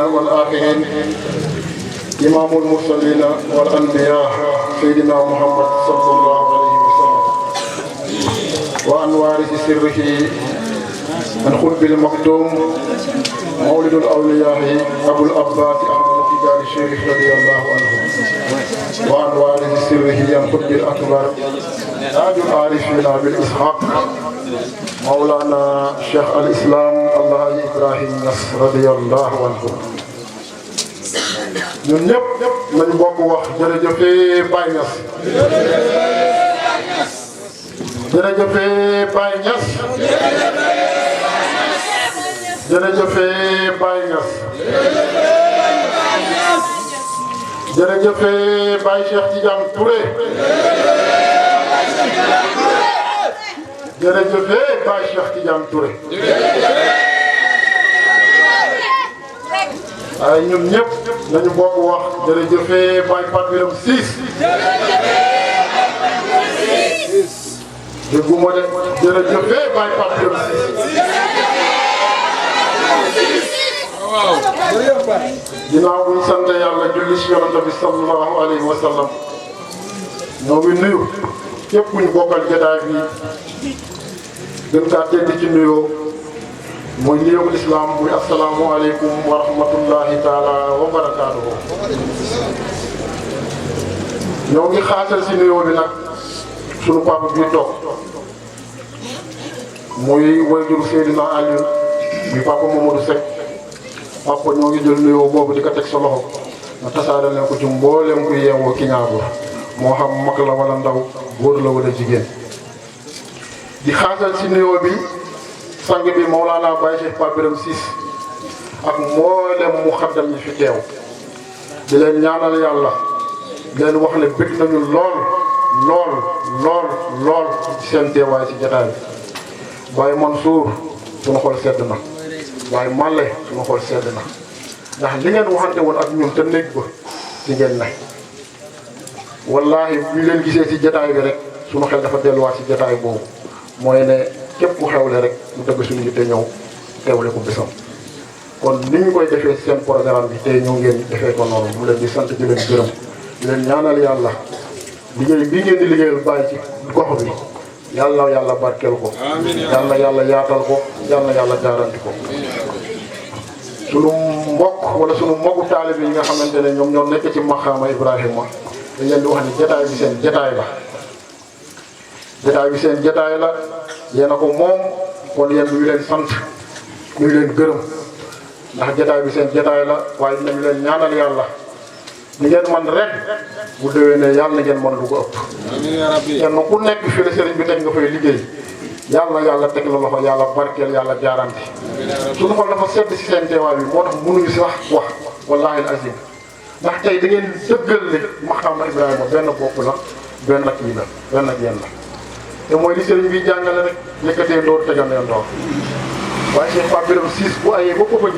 والآخرين إمام المرسلين والأنبياء سيدنا محمد صلى الله عليه وسلم وعن وارث سره الخلف المكتوم مولد الأولياء أبو العباس أحمد التجاني الشريف رضي الله عنه وعن وارث سره الخلف الأكبر تاج العارفين بالإسحاق مولانا شيخ الإسلام الله إبراهيم نص رضي الله عنه ñun ñëpp nañ bokk wax jërëjëfee Baye Niass jërëjëfee Baye Niass jërëjëfee Baye Niass jërëjëfee Baye Cheikh Tidiane Touré jërëjëfee Baye Cheikh Tidiane Touré ay ñun ñëpp nañu bokk wax jërëjëfee Baye Pape Biram Ciss dégguma de jërëjëfee Baye Pape Biram Ciss ginnaaw buñ sant yàlla julli ci yonent bi sallallahu alayhi wa sallam ñoo ngi nuyu képp kuñ bokkal jotaay bi gën kaa tedd ci nuyoo mooy nuyoo islam muy asalaamualeykum wa rahmatullahi taala wa barakaatuhu. ñoo ngi xaasal si nuyoo bi nag sunu papa bi toog muy wayjur Seydina Aliou muy papa Mamadou Seck papa ñoo ngi jël nuyoo boobu di ko teg sa loxo nga tasaare leen ko ci mboolem ku yeewoo Kiñaabur moo xam mag la wala ndaw góor la wala jigéen di xaasal si nuyoo bi. sang bi Mawlana Baye Cheikh Pape Biram Ciss ak mboolem mu xaddam yi fi teew di leen ñaanal yàlla di leen wax ne bëgg nañu lool ci seen teewaay ci jotaay bi Baye Mansour suñu xol sedd na Baye Malle suñu xol sedd na ndax li ngeen waxante woon ak ñun te néeg ba ci ngeen ne wallaahi bu ñu leen gisee ci jotaay bi rek suñu xel dafa delluwaat ci jotaay boobu mooy ne képp ku xewle rek mu dëgg suñu yitte ñëw teewle ko bisam kon ni ñu koy defee seen programme bi tey ñëw ngeen defee ko noonu mu leen di sant di leen gërëm di leen ñaanal yàlla liggéey bii ngeen di liggéeyal bàyyi ci gox bi yàlla barkeel ko yàlla yaatal ko yàlla garanti ko sunu mbokk wala sunu mbokku taalibe yi nga xamante ne ñoom ñoo nekk ci maqaama Ibrahima dañ leen di wax ni jotaay bi seen jotaay la jotaay bi seen jotaay la yéen a ko moom kon yéen ñu leen sant ñu leen gërëm ndax jotaay bi seen jotaay la waaye dinañu leen ñaanal yàlla li ngeen man ren bu déwénee yàlla na ngeen mën lu ko ëpp. kenn ku nekk fii la sëriñ bi teg nga fay liggéey yàlla teg la loxo yàlla barkeel yàlla jaaranti suñu xol dafa sedd si seen teewaay bi moo tax mënuñu si wax wallaahi azim ndax tey da ngeen dëggal ne maqaama Ibrahima benn bopp la benn kii la benn genn la. te mooy li sëriñ bi jàngale rek yëkkatee ndoor tegandee ndoor waaye Cheikh Pape Biram Ciss bu ayee ba ko bëgg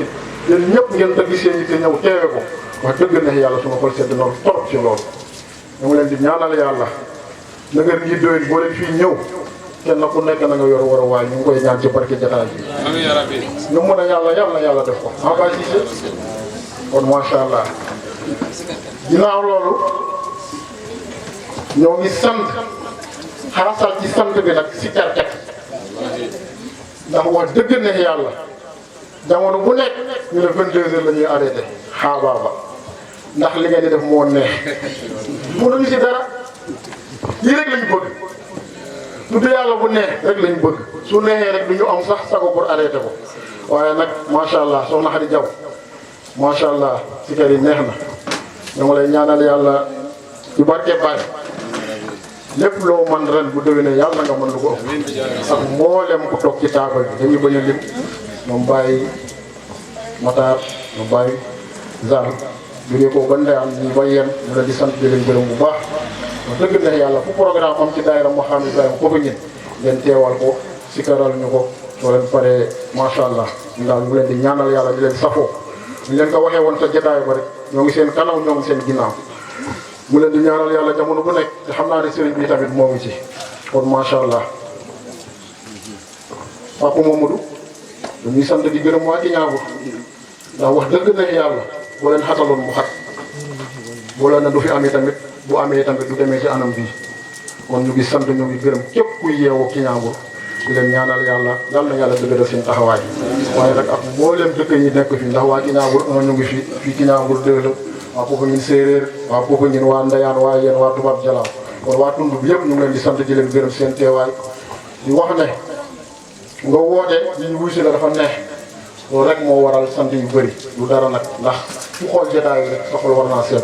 yéen ñëpp ngeen dëgg seen yi te ñëw teewe ko wax dëgg ne yàlla suma xol sedd noonu trop ci loolu. ñu leen di ñaanal yàlla na ngeen ngi doyul boo leen fii ñëw kenn ku nekk na nga yor war a waay ñu ngi koy ñaan ci barke jotaay bi. ñu mën a yàlla def ko en bas Cissé kon macha allah ginnaaw loolu ñoo ngi sant. xaasal ci sant bi nag si cartet ndax wax dëgg ne yàlla jamono bu nekk ñu ne 22h la ñuy arrêté xaabaaba ndax li ngeen di def moo neex mënuñu si dara lii rek lañu bëgg tudd yàlla bu neex rek lañu bëgg su neexee rek du ñu am sax sago pour arrêté ko waaye nag macha allah soxna Xadi Jaw macha allah si kër yi neex na dama lay ñaanal yàlla ci barke Baay lépp loo man ren bu déwénee yàlla nga mën lu ko ëpp ak mboolem ku toog ci taabal bi dañuy bañ a lim moom bàyyi Matar mu bàyyi Zane jógee ko ba ndeyam ñu ba yem ñu leen di sant di leen gërëm bu baax wax dëgg ne yàlla fu programme am ci daayira Maqaam Ibrahima foofu ngeen teewal ko sikaral ñu ko soo leen paree macha allah ñu daal ñu leen di ñaanal yàlla di leen safoo ñu leen ko waxee woon sa jotaay ba rek ñoo ngi seen kanam ñoo ngi seen ginnaaw mu leen di ñaanal yàlla jamono bu nekk te xam naa ne sëriñ bi tamit moo ngi ci kon macha allah Papa Mamadou dañuy sant di gërëm waa Kiñaabur ndax wax dëgg nekk yàlla boo leen xataloon mu xat boo leen ne du fi amee tamit bu amee tamit du demee ci anam bii kon ñu ngi sant ñu ngi gërëm képp kuy yeewoo ki ñaambur di leen ñaanal yàlla yal na yàlla dëgëral seen taxawaay waaye nag ak mboolem dëkk yi nekk fii ndax waa ki ñaambur ñu ngi fii ki ñaambur 2 la waa Popenguine séeréer waa Popenguine waa Ndayane waa yéen waa Toubab Jalaaw kon waa tund bi yëpp ñu ngi leen di sant di leen gërëm seen teewaay di wax ne nga woote li ñu wuy si la dafa neex loolu rek moo waral sant yu bëri lu dara nag ndax fu xool jotaay rek sa xol war naa sedd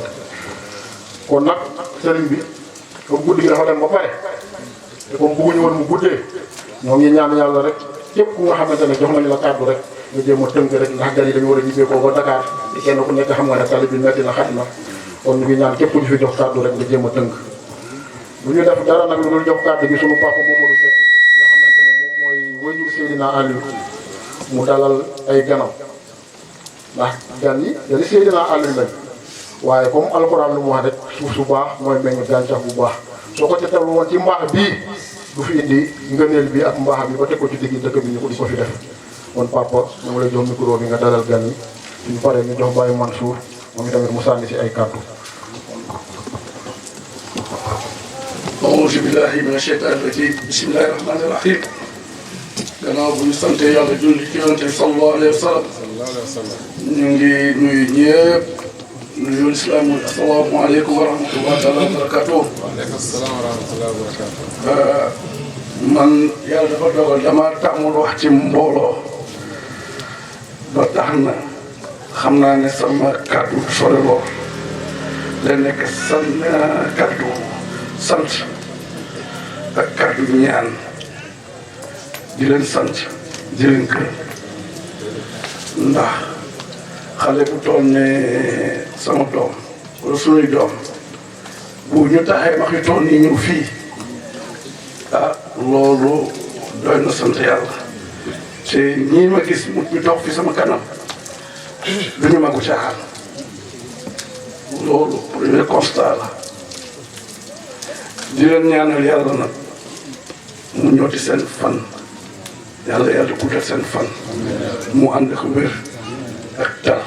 kon nag sëriñ bi comme guddi gi dafa dem ba pare te comme bëgguñu woon mu guddee ñoo ngi ñaan yàlla rek képp ku nga xamante ne jox nañu la kàddu rek nga jéem a tënk rek ndax gan yi dañu war a ñibbee ko ba Dakar te kenn ku nekk xam nga ne tali bi metti na xat na kon ñu ngi ñaan képp ku ñu fi jox kàddu rek nga jéem a tënk lu ñu def dara nag lu dul jox kàddu gi sunu papa Mamadou Seck nga xamante ne moom mooy wëjur Seydina Aliou mu dalal ay ganam ndax gan yi dari Seydina Aliou lañ waaye comme alxuraan lu mu wax rek suuf su baax mooy meññ gàncax bu baax soo ko tettal woon ci mbaax bii du fi indi ngëneel bi ak mbaax bi ba teg ko ci digg dëkk bi ñu ko di ko fi def kon papa ñu ngi lay jox micro bi nga dalal gan yi suñu paree ñu jox Baye Mansour moom itamit mu sànni si ay kàddu. auzu billahi mina shaytaani rajiim bismillahi rahmaani rahiim gannaaw bu ñu sante yàlla julli ci yonent bi sallallahu alayhi wa sallam ñu ngi nuyu ñëpp nuyu lislaam mooy asalaamaaleykum wa rahmatullahi taala wa barakatuh. waaleykum salaam wa rahmatullahi wa barakatuh. man yàlla dafa dogal dama tàmmul wax ci mbooloo ba tax na xam naa ne sama kàddu sore lool la nekk kàddu sant ak kàddu ñaan di leen sant di leen gërëm ndax xale bu toll ne sama doom wala sunuy doom bu ñu taxee ma xi toll nii ñëw fii loolu doy na sant yàlla te ñii ma gis mu ñu toog fi sama kanam du ñu magu caaxaan loolu premier constat la di leen ñaanal yàlla nag mu ñooti seen fan yàlla guddal seen fan mu ànd ak wér ak tal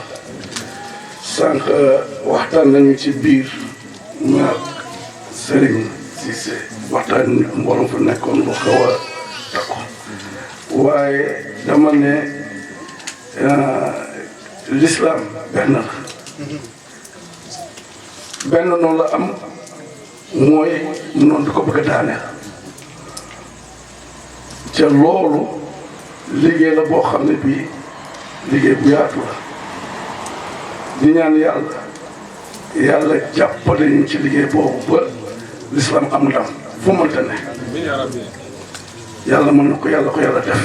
sànq waxtaan nañu ci biir maag Serigne Cissé waxtaan nit mbooloo fa nekkoon lu xaw a takku waaye dama ne l'islam benn la benn noonu la am mooy noonu di ko bëgg a daaneel ca loolu liggéey la boo xam ne bii liggéey bu yaatu la di ñaan yàlla jàppale ñu ci liggéey boobu ba l'islam am ndam fu mënta ne yàlla mën na ko yàlla def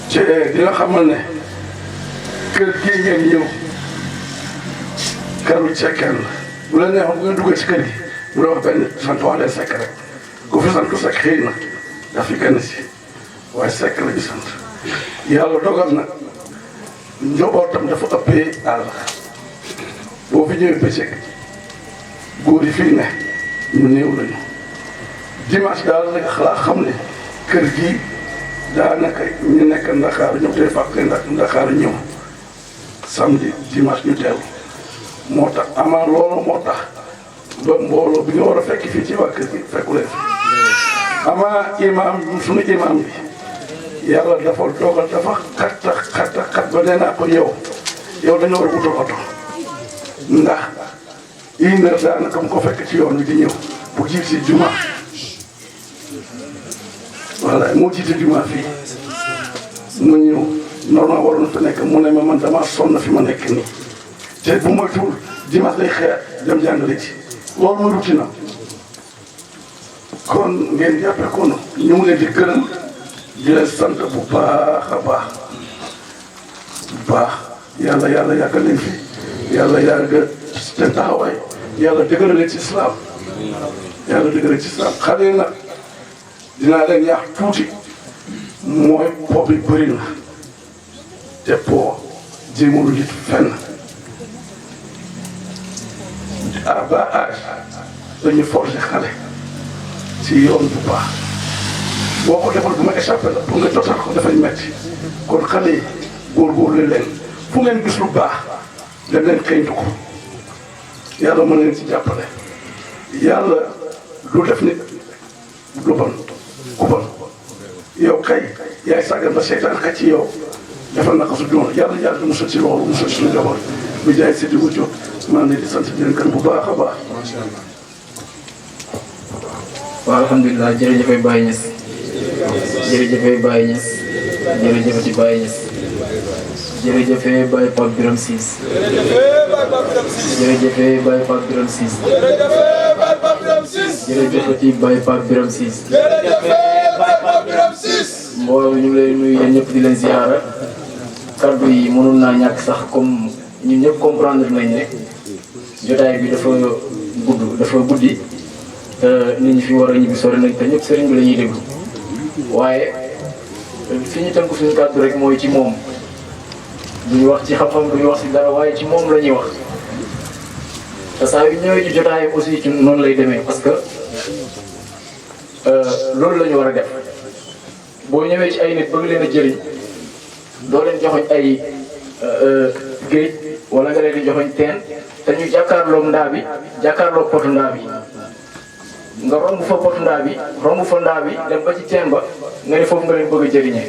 ci dina xamal ne kër gii ngeen ñëw këru cekkeen la bu la neexoon bu ngeen duggee ci kër gi bu la wax benn sant wax leen sekk rek ku fi sant sekk xëy na daf fi gën si waaye sekk la ñu sant yàlla dogal na njabootam dafa ëppee àll boo fi ñëwee bëccëg góor yi fii ne ñu néew lañu dimanche daal la xalaa xam ne kër gii daanaka ñu nekk Ndakaaru ñëw tey fàtte Ndakaaru ñëw samedi dimanche ñu teew moo tax amaa loolu moo tax ba mbooloo bi nga war a fekk fii ci waa kër gi fekku leen amaa imaam suñu imaam bi yàlla dafa dogal dafa xat ba nee naa ko yow dañoo war a wutal oto ndax une heure daanaka mu ko fekk ci yoon wi di ñëw bu jiit si juma voilà moo jiite juma fii mu ñëw normal waroon fa nekk mu ne ma man damaa sonn fi ma nekk nii te bu moytuwul dimanche lay xeer dem jàngale ci loolu mooy rutina kon ngeen jàppee ko ñu ngi leen di gërëm di leen sant bu baax a baax yàlla yàggal leen fi yàlla yàggal seen taxawaay yàlla dëgëral leen ci islam xale yi nag dinaa leen yaax tuuti mooy po bi bëri na te po jéemalu nit fenn à bas âge dañuy forger xale ci yoon bu baax boo ko defal bu ma échappé la pour nga jotal ko dafay metti kon xale yi góorgóorlu leen fu ngeen gis lu baax dem leen xëyntu ko yàlla mën leen ci jàppale yàlla lu def nit lu bon ku bon yow kay yaay sàggan ba seytaan xaj ci yow defal naka su doon yàlla di musal ci loolu musal suñu njaboot bi jaay si di wu jot maa ngi leen di sant di leen gërëm bu baax a baax. macha allah. waaw alhamdulilah jërëjëf Baye Niass jërëjëf Baye Niass jërëjëf Baye Niass jërëjëf Baye Pape Birame Ciss jërëjëf Baye Pape Birame Ciss jërëjëf Baye Pape Birame Ciss mbooloo ñu ngi lay nuyu yéen ñëpp di leen ziara kaddu yi mënoon naa ñàkk sax comme ñun ñëpp comprendre nañ ne jotaay bi dafa guddi nit ñi fi war a ñibbi sori nañ te ñëpp sëriñ bi la ñuy déglu waaye fi ñu tënk suñu kàddu rek mooy ci moom duñu wax ci xam-xam duñu wax ci dara waaye ci moom la ñuy wax te saa yu ñëwee ci jotaay aussi ci noonu lay demee parce que loolu la ñu war a def boo ñëwee ci ay nit bëgg leen a jëriñ doo leen joxoñ ay géej wala nga leen di joxoñ teen te ñu jàkkaarloog ndaa bi jàkkaarloog potu ndaa bi nga romb fa potu ndaa bi romb fa ndaa bi dem ba ci teen ba nga ne foofu nga leen bëgg a jëriñee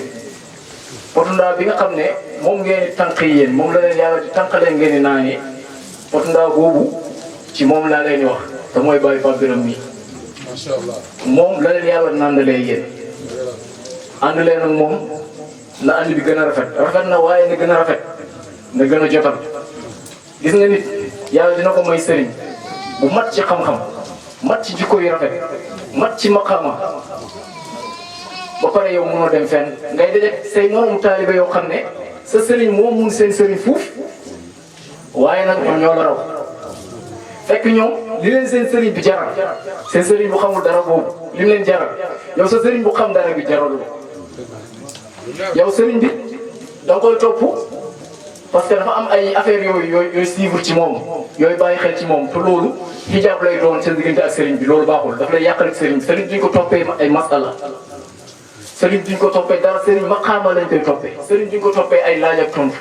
potu ndaa bi nga xam ne moom ngeen di tànq yéen moom la leen yàlla di tànqalee ngeen di naanee potu ndaa boobu ci moom laa leen di wax te mooy Baye Pape Birame mi macha allah. moom la leen yàlla nandalee yéen ànd leen ak moom na ànd bi gën a rafet na waaye na gën a rafet na gën a jotal gis nga nit yàlla dina ko may sëriñ bu mat ci xam-xam mat ci jikko yu rafet mat ci maqaama ba pare yow mënoo dem fenn ngay daje say moromu taalibe yoo xam ne sa sëriñ moo mun seen sëriñ fuuf waaye nag ñoom ñoo la raw fekk ñoom li leen seen sëriñ bi jaral seen sëriñ bu xamul dara boobu li mu leen jaral yow sa sëriñ bu xam dara bi jaralu yow sëriñ bi da nga koy topp parce que dafa am ay affaires yooyu suivre ci moom yooyu bàyyi xel ci moom te loolu hijab lay doon seen diggante ak sëriñ bi loolu baaxul daf lay yàqal ak sëriñ bi sëriñ duñ ko toppee ay masala sëriñ duñ ko toppee dara sëriñ maqaama lañ koy toppee sëriñ duñ ko toppee ay laaj ak tontu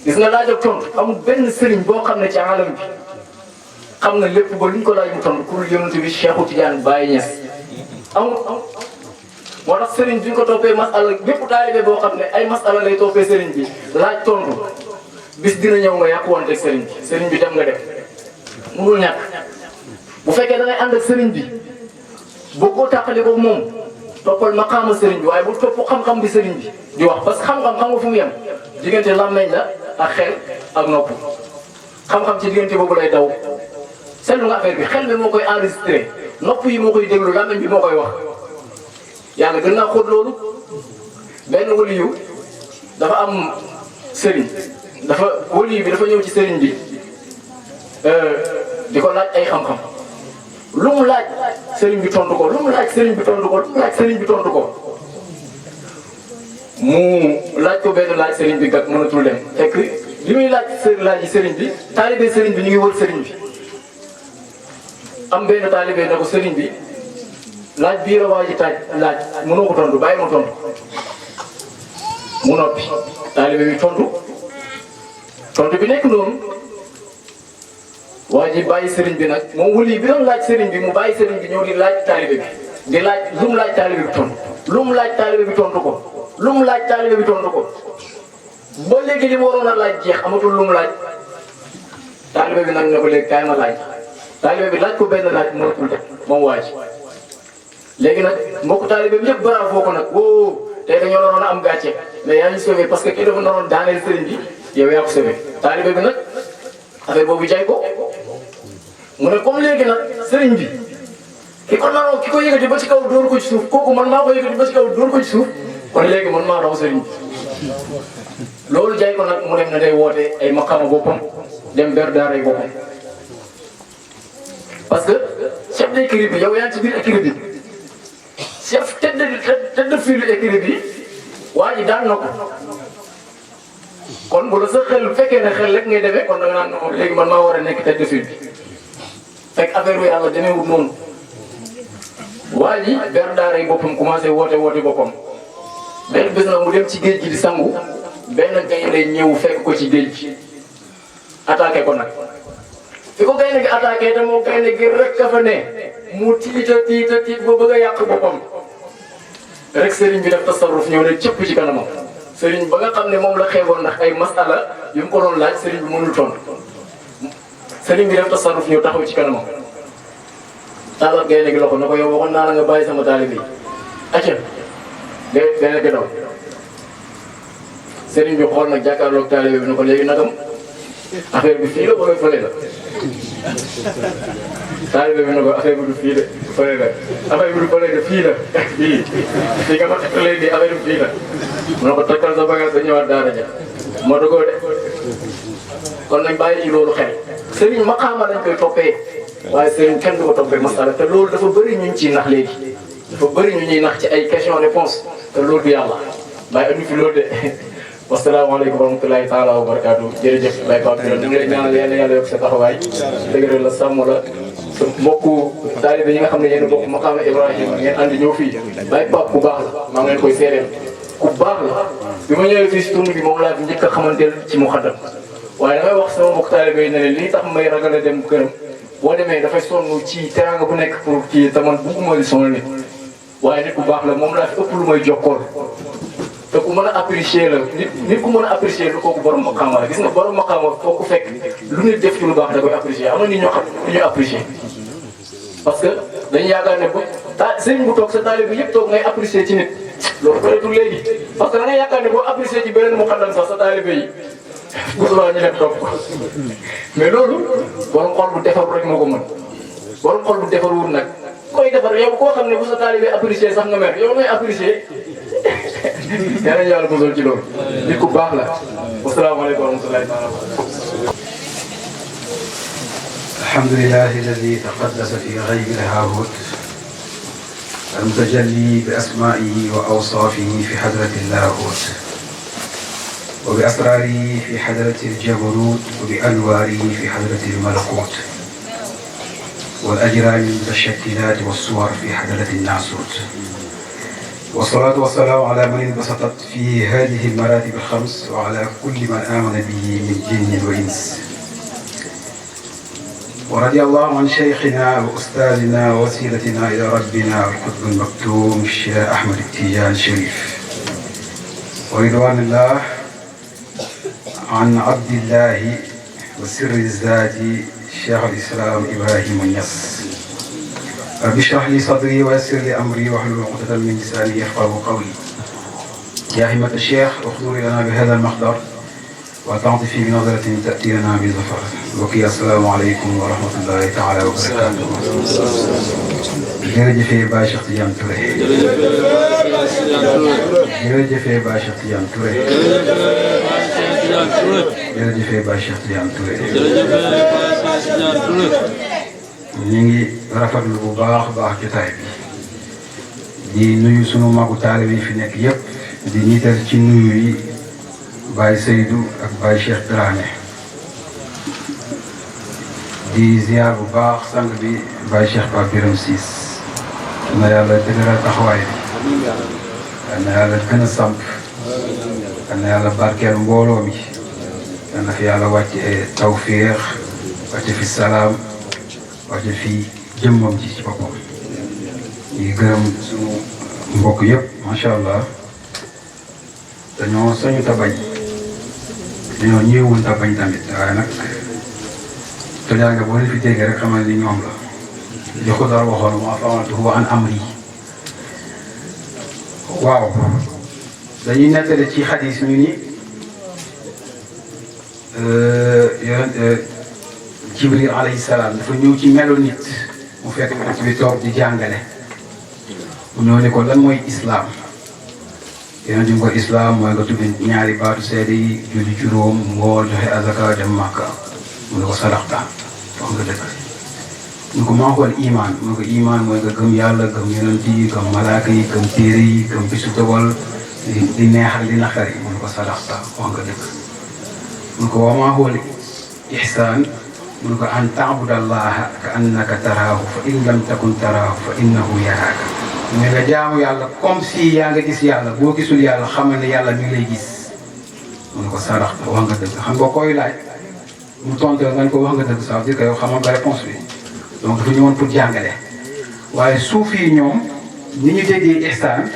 gis nga laaj ak tontu amul benn sëriñ boo xam ne ci alam bi xam na lépp ba luñ ko laaj mu tontu pour yonent bi Cheikhu Tidiane Baye Niass amul moo tax sëriñ duñ ko toppee masala bépp taalibe boo xam ne ay masala lay toppee sëriñ bi laaj tontu bis dina ñëw nga yàquwante ak sëriñ bi dem nga dem mënul ñàkk bu fekkee da ngay ànd ak sëriñ bi boo ko tàqale ko moom toppal maqaama sëriñ bi waaye bu topp xam-xam bi sëriñ bi di wax parce que xam-xam xam nga fu mu yem diggante làmmeñ la ak xel ak nopp xam-xam ci diggante boobu lay daw seetlu nga affaire bi xel bi moo koy enregistré nopp yi moo koy déglu làmmeñ bi moo koy wax yàlla gën naa xóot loolu benn waliyu dafa am sëriñ waliyu bi dafa ñëw ci sëriñ bi di ko laaj ay xam-xam lu mu laaj sëriñ bi tontu ko lu mu laaj sëriñ bi tontu ko lu mu laaj sëriñ bi tontu ko mu laaj ko benn laaj sëriñ bi gat mënatul dem fekk li muy laaj sëriñ bi taalibe sëriñ bi ñu ngi wër sëriñ bi am benn taalibe ne ko sëriñ bi laaj bii la waa ji laaj mënoo ko tontu bàyyi ma tontu mu noppi taalibe bi tontu bi nekk noonu waa ji bàyyi sëriñ bi nag moom wuli bi doon laaj sëriñ bi mu bàyyi sëriñ bi ñëw di laaj taalibe bi di laaj lu mu laaj taalibe bi tontu lu mu laaj taalibe bi tontu ko lu mu laaj taalibe bi tontu ko ba léegi li mu waroon a laaj jeex amatul lu mu laaj taalibe bi nag ne ko léegi kaay ma laaj taalibe bi laaj ko benn laaj mënatul def moom waa ji léegi nag mbokk taalibe bi yëpp bravo ko nag woo tey dañoo naroon a am gàcce mais yaa ngi sauvé parce que kii dafa naroon daaneel sëriñ bi yow yaa ko sauvé taalibe bi nag affaire boobu jaay ko mu ne comme léegi nag sëriñ bi ki ko yëkkati ba ci kaw dóor ko ci suuf kooku man maa ko yëkkati ba ci kaw dóor ko ci suuf kon léegi man maa raw sëriñ bi loolu jaay ko nag mu dem na day woote ay maqaama boppam dem ber daaray boppam parce que chef d'écurie bi yow yaa ngi ci biir écurie bi chef tête de file écurie bi waa ji daan na ko kon bu la sa xel fekkee ne xel rek ngay defee kon da nga naan non léegi man maa war a nekk tête de file bi fekk affaire bi yàlla demeewul noonu waa ji ber daaray boppam commencé woote boppam benn bés nag mu dem ci géej gi di sangu benn gaynde ñëw fekk ko ci géej gi attaqué ko nag fi ko gaynde gi attaqué te moo gaynde gi rek ka fa ne mu tiita ba bëgg a yàq boppam rek sëriñ bi def tasarruf ñëw ne cëpp ci kanamam sëriñ ba nga xam ne moom la xeeboon ndax ay masala yu mu ko doon laaj sëriñ bi mënul tontu sëriñ bi def tasarruf ñëw taxaw ci kanamam tàllal gaynde gi loxo na ko yow waxoon naa la nga bàyyi sama taalibe yi acca gaynde gi daw sëriñ bi xool nag jàkkaarloog taalibe bi ne ko léegi nagam affaire bi fii la wala fële la taalibe bi ne ko affaire bi du fii de fële la affaire bi du fële de fii la fii nga ma xettalee nii affaire bi fii la mu ne ko takkal sa bagage da ñëwaat daara ja moo dugoo de kon nañ bàyyi ci loolu xel sëriñ maqaama lañ koy toppee waaye sëriñ kenn du ko toppee masala te loolu dafa bëri ñu ciy nax léegi dafa bëri ñu ñuy nax ci ay question réponse te loolu du yàlla bàyyi andi fi loolu de wasalaamaaleykum wa rahmatulahi taala wa barakaatu jërëjëf Baye Pape Birame ñu ngi lay ñaanal yàlla yokk sa taxawaay dëgëral la sàmm la sa mbokku taalibe yi nga xam ne yéen a bokk maqaama Ibrahima ngeen andi ñëw fii Baye Pape ku baax la maa ngi leen koy seedeel ku baax la bi ma ñëwee fii si tund bi moom laa fi njëkk a xamanteel ci mu xaddam waaye damay wax sama mbokk taalibe yi ne leen lii tax may ragal a dem këram boo demee dafay sonn ci teraanga bu nekk pour kii te man bugguma di sonal nit waaye nit ku baax la moom laa fi ëpp lu may jokkool te ku mën a apprécier la nit ku mën a apprécier lu kooku borom maqaama la gis nga borom maqaama foo ko fekk lu nit def ci lu baax da koy apprécier am na nit ñoo xam ne ñuy apprécier parce que dañu yaakaar ne bu sëriñ bu toog sa taalibe bi yëpp toog ngay apprécier ci nit loolu bëreetul léegi parce que da ngay yaakaar ne boo apprécier ci beneen muqaddam sax sa taalibe yi bu subaa ñu leen topp mais loolu borom xol bu defaru rek moo ko mën borom xol bu defaruwul nag koy defar yow koo xam ne bu sa taalibe apprécier sax nga mer yow ngay apprécier yàlla na yàlla mosal ci loolu nit ku baax la wasalaamaaleykum wa rahmatulahi taala alhamdulillahi alladi taqaddasa fi ghaybi al-haahut المتجلي بأسمائه وأوصافه في حضرة اللاهوت وبأسراره في حضرة الجبروت وبأنواره في حضرة الملكوت والأجرام المتشكلات والصور في حضرة الناسوت والصلاة والسلام على من انبسطت في هذه المراتب الخمس وعلى كل من آمن به من جن وإنس ورضي الله عن شيخنا وأستاذنا ووسيلتنا إلى ربنا القطب المكتوم الشيخ أحمد التيجان الشريف ورضوان الله عن عبد الله وسر الذات شيخ الإسلام إبراهيم النص رب اشرح لي صدري ويسر لي أمري واحلل عقدة من لساني يفقهوا قولي يا همة الشيخ احضري لنا بهذا المحضر وتعطفي بنظرة تأتي لنا بظفر وكي السلام عليكم ورحمة الله تعالى وبركاته jërëjëf Baye Cheikh Tidiane Touré jërëjëf Baye Cheikh Tidiane Touré jërëjëf Baye Cheikh Tidiane Touré ñu ngi rafetlu bu baax jotaay bi di nuyu sunu magu taalibe yi fi nekk yëpp di ñiital ci nuyu yi Baye Seydou ak Baye Cheikh Dramé di ziar bu baax sang bi Baye Cheikh Pape Birame Ciss na yàlla dëgëral taxawaay bi na yàlla gën a samp na yàlla barkeel mbooloo mi na fi yàlla wàcce tawféex wàcce fi salaam wàcce fi jëmmam ji ci boppam ñuy gërëm suñu mbokk yëpp macha allah dañoo sañu tabañ dañoo ñëwul tabañ tamit waaye nag tojaa nga boo leen fi déggee rek xamal ni ñoom la li ko dara waxoon ma fa'altuhu an amri waaw dañuy nettali ci xadis ñu ni Jibril alayhi salaam dafa ñëw ci melo nit mu fekk nit bi toog di jàngale mu ñëw ne ko lan mooy islam yonent bi ko islam mooy nga tudd ñaari baatu seede yi julli juróom ngoor joxe azaka dem Makka mu ne ko sadaxta wax nga dëgg mu ne ko maa xool iman mu ne ko iman mooy nga gëm yàlla gëm yonent yi gëm malaaka yi gëm téere yi gëm bisu dogal di neexal di naqari mu ne ko sadaxta wax nga dëgg mu ne ko wa maa xool ihsaan mu ne ko an taabudallaha ka annaka taraahu fa in lam takun taraahu fa innahu yaraaka mu ne nga jaamu yàlla comme si yaa nga gis yàlla boo gisul yàlla xamal ne yàlla mi ngi lay gis mu ne ko sarax wax nga dëgg xam nga koy laaj mu tontu la nga ne ko wax nga dëgg ça veut dire que yow xamoon nga réponse bi donc dafa ñëwoon pour jàngale waaye suuf yi ñoom ni ñu déggee ihsaan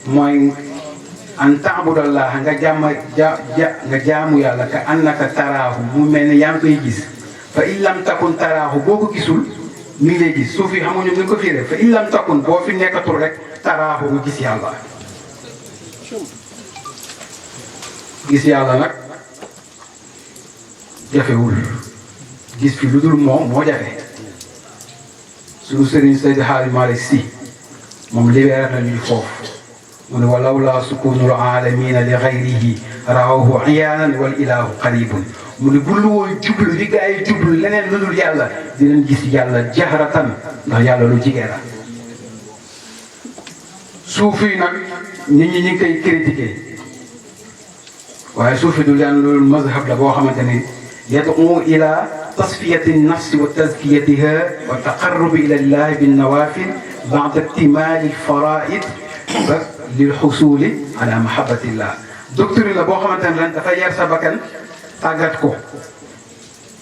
mooy an taabudallah nga nga jaamu yàlla ka annaka taraahu mu mel ne yaa ngi koy gis fa in lam takun taraahu boo ko gisul mi ngi lay gis suuf yi xamuñu ni ko fiiree fa in lam takun boo fi nekkatul rek taraahu nga gis yàlla. gis yàlla nag jafewul gis fi lu dul moom moo jafe suñu sëriñ Seydi Hadji Malick Sy moom libéré nañu foofu mu ne walawlaa sukunul aalamiina li gayrihi raawhu iyaanan wal ilaahu qaribun mu ne bu lu woon jublu li gaa yi jublu leneen lu dul yàlla dinañ gis yàlla jahratan ndax yàlla lu jigee la. suuf yi nag nit ñi ñu ngi koy critiqué waaye suuf yi du leen loolu mazhab la boo xamante ni yad'u ila tasfiyati nafsi wa tazkiyatiha wa taqarrubi ila llahi bin nawafil ba'da iktimali al-fara'id lil xusuli ala mahabbatillah. doctrine la boo xamante ne ren dafa yar sa bakkan tàggat ko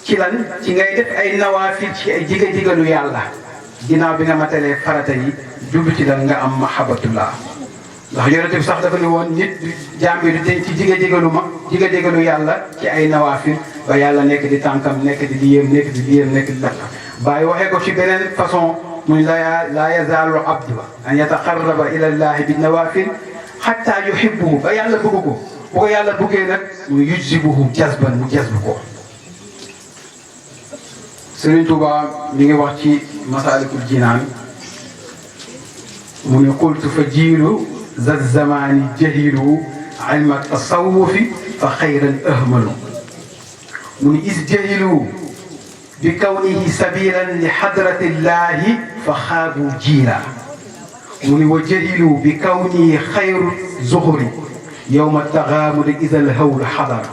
ci lan ci ngay def ay nawaafil ci ay jiga-jigalu yàlla ginnaaw bi nga matalee farata yi jublu ci lan nga am mahabbatullah ndax yonent bi sax dafa ne woon nit jaam bi du denc ci jiga-jigalu yàlla ci ay nawaafil ba yàlla nekk di tànkam nekk di yéem nekk di yéem nekk di lakk bàyyi waxee ko ci beneen façon muy laa yazaalu abdu an yataqarraba ila llahi bi nawaafil xatta yuhibbuhu ba yàlla bëgg ko bu ko yàlla bëggee nag mu yujzibuhu jazban mu jazbu ko. Sëriñ Tuuba mi ngi wax ci Masaalikul Jinaan mu ne qultu fa jiilu za zamaani jahilu ilma tasawufi fa xayran ahmalu mu ne is jahilu bi kawnihi sabilan li hadratillahi fa xaadu jiila mu ni wa jahilu bi kawnihi xayru zuhuri yowma taxaamudi ida alhawlu xadara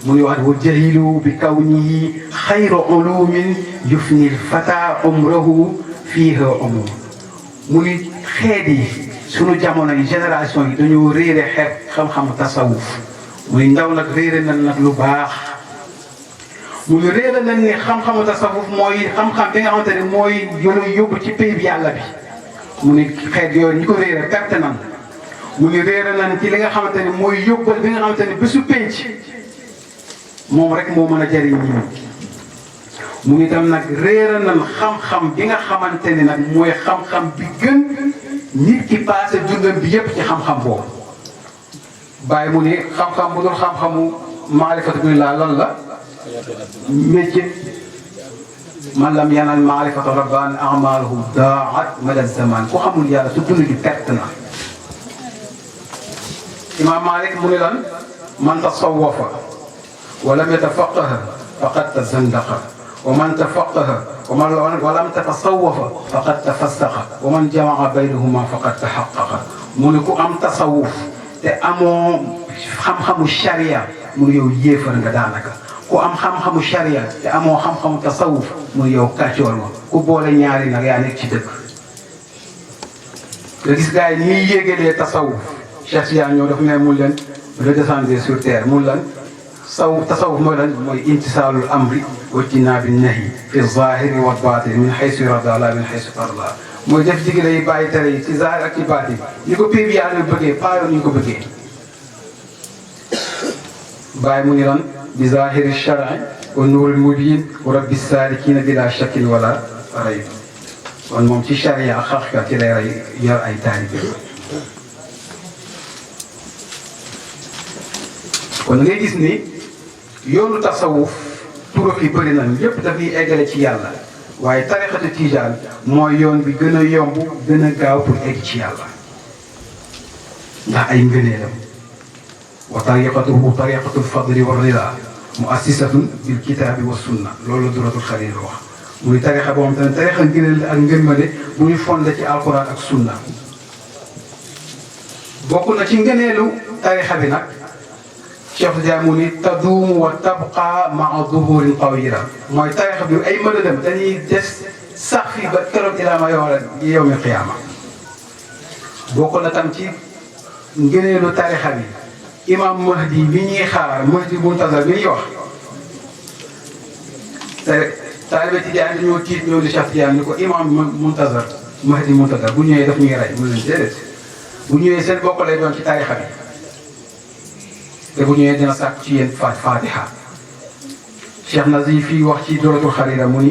mu ni wax wa jahilu bi kawnihi xayru ulumin yufni lfata umrahu fiiha umur mu ni xeet yi sunu jamono yi génération yi dañoo réere xeet xam-xamu tasawuf mu ni ndaw nag réere na nag lu baax mu ngi réer nañ ni xam-xamu tasawuf mooy xam-xam bi nga xamante ne mooy yóbbu ci pays bi yàlla bi mu ni xeet yooyu ñi ko réere perte nan mu ngi réer nañ ci li nga xamante ne mooy yóbbal bi nga xamante ne bésu penc moom rek moo mën a jëriñ ñi mu ngi tam nag réer nañ xam-xam bi nga xamante ne nag mooy xam-xam bi gën nit ki passé dundam bi yépp ci xam-xam boobu bàyyi mu ni xam-xam bu dul xam-xamu maarifatu billah lan la métier man lam yanal maarifata rabbaan amaluhu daat mala zaman ku xamul yàlla su dund gi perte na. Imaam Malik mu ne lan man tasawwafa wa lam yatafaqaha faqad tazandaqa wa man tafaqaha wa lam tatasawwafa faqad tafassaqa wa man jamaa baynahuma faqad tahaqqaqa mu ne ku am tasawuf te amoo xam-xamu sharia mu ne yow yéefar nga daanaka. ku am xam-xamu sharia te amoo xam-xamu tasawuf muy yow kàccoor ma ku boole ñaari nag yaa nekk ci dëkk nga gis gars yi ñuy yéegalee tasawuf Cheikh Tidiane ñoo dafa ne mun leen redescendre sur terre mun lan tasawuf mooy lan mooy intisaalul amri wa ijtinaabi nahyi fi zahiri wa batin min haysu rada la min haysu farda mooy def digle yi bàyyi tere yi ci zahir ak ci baatin ni ko péeb yàlla bëggee paayoon ni ñu ko bëggee bàyyi mu ni lan bi zahiri shar'i wa nuuril mubiin wa rabbi saalikiina bila shakkin wala rayb kon moom ci charia ak xaqiqa ci lay yor ay taalibe kon ngay gis ni yoonu tasawuf turuq yi bëri nañ yépp dafay eggale ci yàlla waaye tarixatu tijaan mooy yoon bi gën a yomb gën a gaaw pour egg ci yàlla ndax ay ngëneelam wa tariqatuhu tariqatul fadli wa rida muassisatun bil kitaabi wa sunna loolu la duratul xalil wax muy tarixa boo xam te ne tarixa ngëneel la ak ngërmande bu ñu fondé ci alquran ak sunna bokk na ci ngëneelu tarixa bi nag Cheikh Tidiane mu ni taduumu wa tabqa maa duhurin tawila mooy tarixa bi ay mënadam dañuy des sax fi ba keroog ilaa ma yawmi qiyaama bokk na tam ci ngëneelu tarixa bi imam Mahdi bi ñuy xaar Mahdi Muntazar bi ñuy wax te taalibe Tijaan dañoo tiit ñëw di Cheikh Tidiane ni ko imam Muntazar Mahdi Muntazar bu ñëwee daf ñuy rey mu leen déedéet bu ñëwee seen bokk lay doon ci tarixa bi te bu ñëwee dina sàkk ci yéen Fatiha Cheikh Nazif fii wax ci Duratul Xarira mu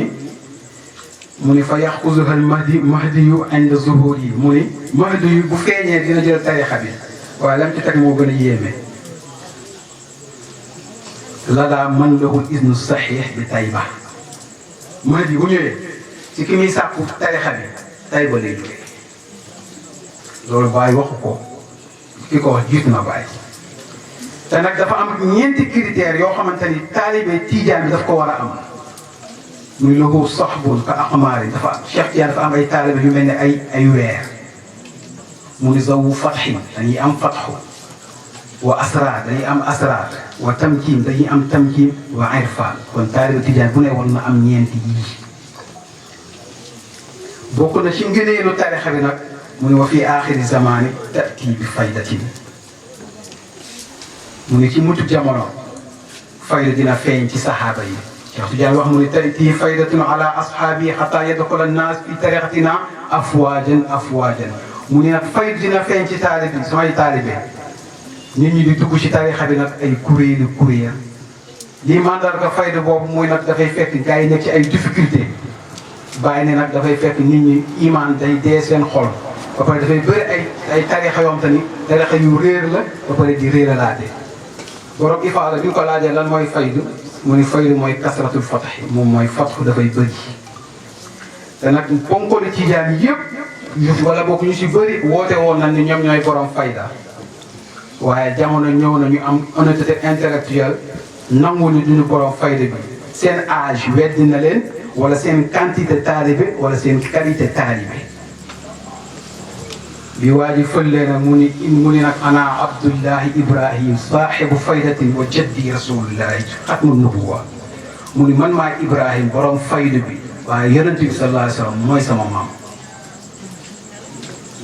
ni fa yaxuzuha al mahdi yu inda zuhur yi mu ni mahdi yu bu feeñee dina jël tarixa bi waaye lam ci teg moo gën a yéeme la daa mën lahul isnu saxiix bi Tayba mahdi bu ñëwee ci ki muy sàkku tarixa bi Tayba lay jógee loolu Baay waxu ko ki ko wax jiitu na Baay te nag dafa am ñeenti critères yoo xamante ni taalibe Tijaan bi daf ko war a am muy lahu saxbun ka aqmaari dafa Cheikh Tijaan dafa am ay taalibe yu mel ne ay weer mu ni zawu fatxin dañuy am fatxu wa asraar dañuy am asraar wa tamkiin dañuy am tamkiin wa irfaan kon taalibe Tijaan bu ne war na am ñeenti yii bokk na ci ngëneelu tarixa bi nag mu ni wa fi aaxiri zamaani tati bi faydatin mu ni ci mujj jamono fayda dina feeñ ci saxaaba yi Cheikh Tidiane wax mu ni tati faydatun ala ashaabi xataa yadxula annaas fi tariqatina afwaajan afwaajan mu ni nag fayda dina feeñ ci taalib yi samay taalibe nit ñi di dugg ci tarixa bi nag ay kuréeli kuréel lii mandarga fayda boobu muy nag dafay fekk gars yi nekk ci ay difficulté bàyyi ne nag dafay fekk nit ñi iman day dee seen xol ba pare dafay bëri ay tarixa yoom te ni tarixa yu réer la ba pare di réeralaate borom ifaada bi ñu ko laajee lan mooy faydu mu ni faydu mooy kasratul fataxi moom mooy fatxu dafay bëri te nag ponkoli Tijaan yëpp wala bokk ñu si bëri woote woon nañ ni ñoom ñooy borom fayda waaye jamono ñëw na ñu am honnêteté intellectuelle nangu ni duñu borom fayda bi seen âge weddi na leen wala seen quantité taalibe wala seen qualité taalibe bi waa ji fëllee nag mu ni nag ana Abdullahi Ibrahim saaxibu faydatin wa jaddi rasulillahi xatmu nubuwa mu ni man maay Ibrahim borom fayda bi waaye yonent bi sallallahu alayhi wa sallam mooy sama maam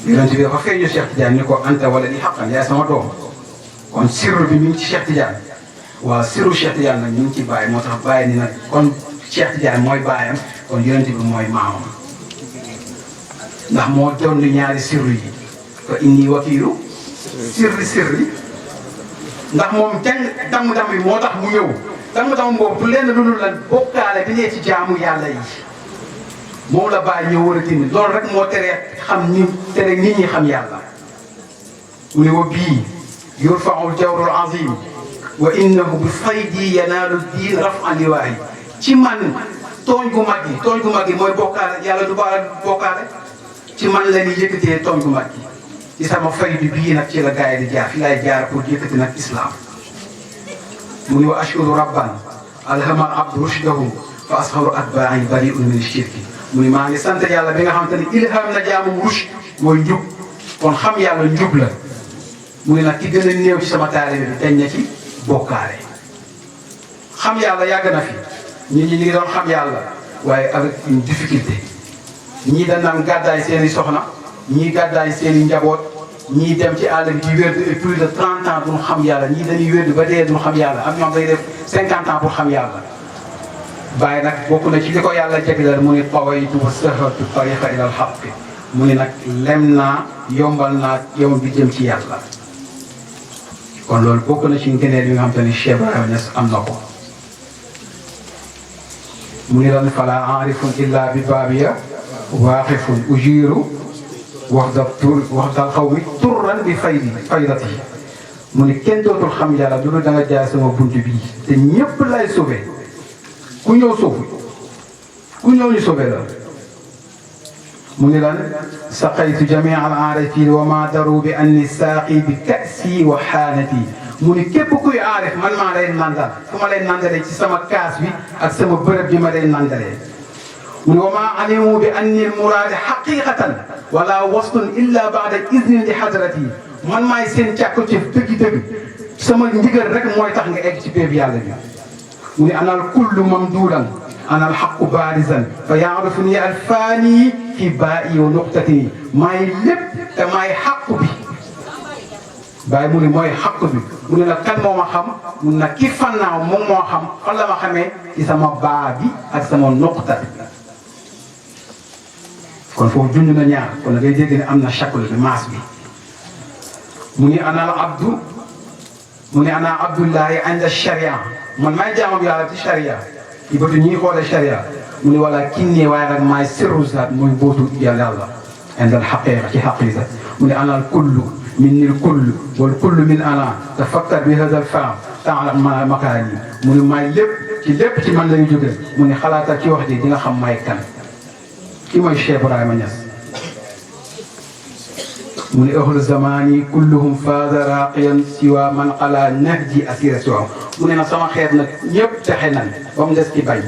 yonent bi dafa feeñu Cheikh Tidiane ni ko anta wala ni xaqan yaay sama doom kon sirru bi mi ngi ci Cheikh Tidiane waaw sirru Cheikh Tidiane nag mi ngi ci Baye moo tax Baye ni nag kon Cheikh Tidiane mooy baayam kon yonent bi mooy maamam ndax moo doon ñaari sirru yi fa inni wakiilu sirri ndax moom jàng damm-damm yi moo tax mu ñëw damm-damm boobu du lenn lu dul la bokkaale bi ne ci jaamu yàlla yi moom la Baye ñëw war a dindi loolu rek moo tere nit ñi xam yàlla mu ne wa bii yurfaul jawrul azim wa innahu bi faydi yanaalu diin rafan liwaayi ci man tooñ gu mag gi mooy bokkaale yàlla du baal bokkaale ci man la ñuy yëkkatee tooñ gu mag gi ci sama faydu bii nag ci la gars yi di jaar fi laay jaar pour yëkkati nag islam mu ni wa ashkuru rabban alhama abdu rushdahu fa asharu atbaai bariun min shirki mu ni maa ngi sant yàlla bi nga xamante ni ilham na jaamum rushd mooy njub kon xam yàlla njub la mu ni nag ki gën a néew ci sama taalibe bi dañ na ci bokkaale xam yàlla yàgg na fi nit ñi ngi doon xam yàlla waaye avec une difficulté ñii dañ naan gàddaay seen i soxna ñii gàddaay seen i njaboot ñii dem ci àll bi di wérdu plus de 30 ans duñu xam yàlla ñii dañuy wérdu ba dee duñu xam yàlla am ñoom day def 50 ans pour xam yàlla Baye nag bokk na ci li ko yàlla jagleel mu ni tawaytu wa sahratu tariqa ila al haqq mu ni nag lem naa yombal naa yoon bi jëm ci yàlla kon loolu bokk na ci ngëneel yi nga xam te ni Cheikh Ibrahima Niass am na ko mu ni lan fala aarifun illa bi baabiya waaqifun ujiru waxdal xaw mi turran bi faydati mu ni kenn dootul xam yàlla du da nga jaay sama bunt bii te ñëpp lay sauvé ku ñëw sauvé ku ñëw ñu sauvé la mu ni lan saqaytu jamia al aarifin wa ma daru bi anni saaqi bi kasi wa xaanati mu ni képp kuy aarif man maa lay nandal fu ma lay nandalee ci sama kaas bi ak sama bërëb bi ma lay nandalee mu ni wa ma alimu bi anni al muraadi xaqiqatan wala waslun illa baada idnin li hadrati man maay seen càkku ci dëgg-dëgg sama ndigal rek mooy tax nga egg ci béeb yàlla bi mu ni anal kullu mamduudan anal xaqu barizan fa yaarifuni al faani fi baa'i wa nuqtati maay lépp te maay xaqu bi bàyyi mu ne mooy xaq bi mu ne nag kan moo ma xam mun na ki fannaaw moom moo xam fan la ma xamee ci sama baa bi ak sama nuqta bi kon foofu junj na ñaar kon da ngay dégg ne am na chakul bi maas bi mu ni ana al abdu mu ni ana abdullahi inda sharia man may jaamam yàlla ci sharia ci bëtu ñuy xoole sharia mu ni wala kinni waaye nag maay sirru zaat mooy bootu yàlla inda al xaqiqa ci xaqiqa mu ni ana al kullu minni al kullu wal kullu min ana tafakkar bi hada al faam taalam ma makaani mu ni maay lépp ci lépp ci man lay jóge mu ni xalaatal ci wax ji di nga xam may kan ki mooy Cheikh Ibrahima Niass mu ne ahlu zamani kulluhum faaza raqiyan siwa man ala nahji asira siwa mu ne nag sama xeet nag ñëpp texe nañ ba mu des ci bay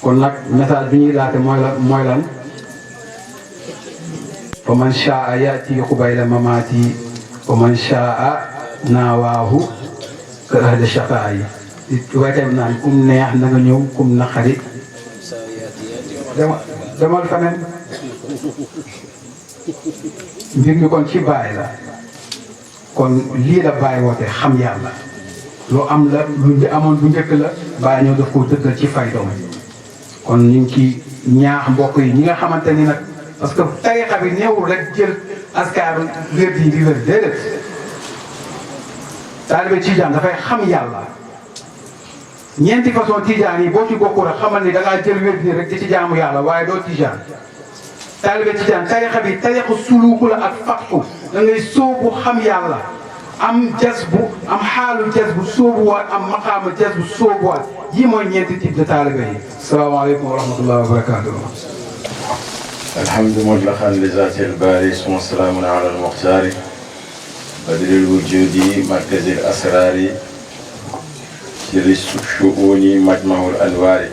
kon nag message bi ñuy laate mooy lan fa man shaa yati xubayla mamati wa man shaa naawaahu ka ahli shaqaa yi waytam naan kum neex na nga ñëw kum naqari demal feneen mbir mi kon ci Baay la kon lii la Baay woote xam yàlla lu am la lu amoon bu njëkk la Baay ñëw daf koo dëggal ci faydoom kon ñu ngi ci ñaax mbokk yi ñi nga xamante ni nag parce que tarixa bi neewul rek jël askaaru wér di wér déedéet taalibe Tijaan dafay xam yàlla ñeenti façon tijaan yi boo ci bokku rek xamal ni da ngaa jël wér di rek di ci jaamu yàlla waaye doo tijaan taalibe tijaan tarixa bi tarixa suluuku la ak fatku da ngay sóobu xam yàlla am jasbu am xaalu jasbu sóobuwaat am maqaama jasbu sóobuwaat yi mooy ñeenti type de taalibe yi salaamaaleykum wa rahmatullahi wa barakatuh alhamdu mutlaqan li zaati al-baari summa salaamun ala al-muxtaari badril wujuudi markazil asraari jëli shu'uuni majmahul anwaari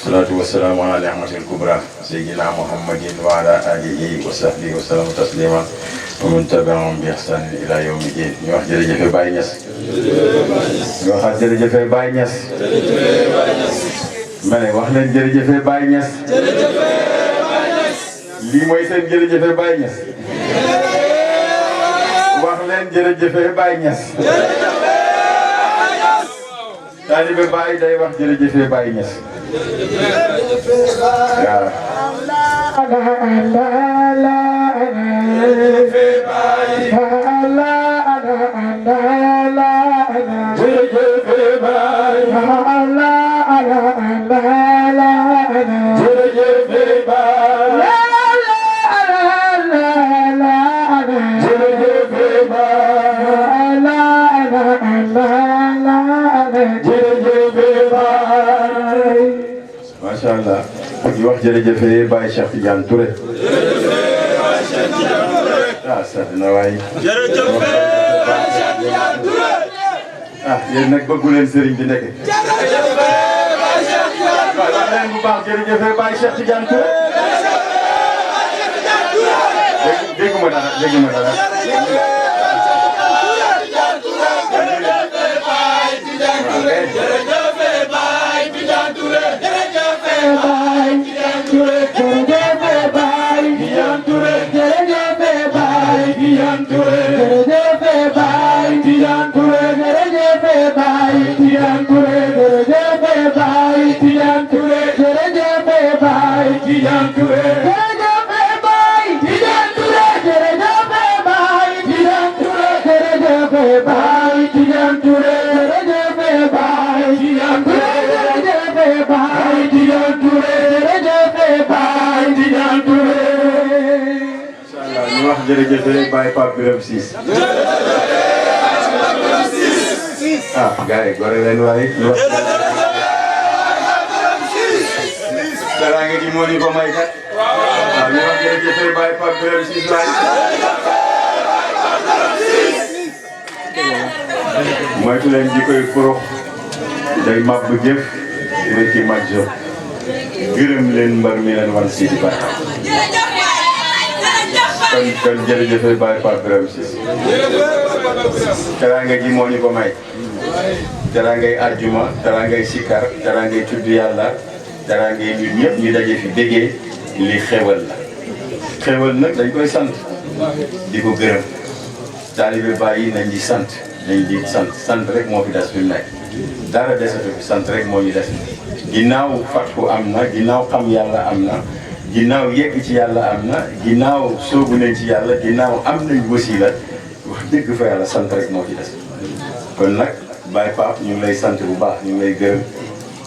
salaatu wa salaamu ala ni'matil kubra sayyidina muhammadin wa ala alihi wa sahbihi wa sallam tasliman wa man tabi'ahum bi ihsanin ila yawmi din ñu wax jërëjëf Baye Niass ñu waxaat jërëjëf Baye Niass ma ne wax leen jërëjëf Baye Niass lii mooy seen jërëjëf Baye Niass wax leen jërëjëf Baye Niass taalibe Baay day wax jërëjëf Baye Niass macha allah di wax jërëjëf Baye Cheikh Tidiane Touré ah sant na waay jërëjëf Baye Cheikh Tidiane Touré ah yéen nag bëggu leen sëriñ bi nekk jërëjëf Baye Cheikh Tidiane Touré wax leen bu baax jërëjëf Baye Cheikh Tidiane Touré dégguma dara dégguma dara jërëjëf Baye Pape Birame Ciss ah gars yi gore leen waaye teraanga ji moo ñu ko may kat waaw ñu wax jërëjëf Baye Pape Birame Ciss waaye moytu leen ji koy furux day màbb jëf dina ci màjj gërëm leen mbar mi leen wan si di baax kon jërëjëf Baye Pape Birame Ciss teraanga ji moo ñu ko may teraangay àjjuma teraangay sikkar teraangay tudd yàlla teraangay ñun ñëpp ñu daje fi déggee li xewal la xewal nag dañ koy sant di ko gërëm taalibe Baay yi nañ di sant sant rek moo fi des fi mu nekk dara desatu fi sant rek moo ñu des ginnaaw fatku am na ginnaaw xam yàlla am na ginnaaw yegg ci yàlla am na ginnaaw soobu nañ ci yàlla ginnaaw am nañ wasiila wax dëgg fa yàlla sant rek moo ci des kon nag Baye Pape ñu ngi lay sant bu baax ñu ngi lay gërëm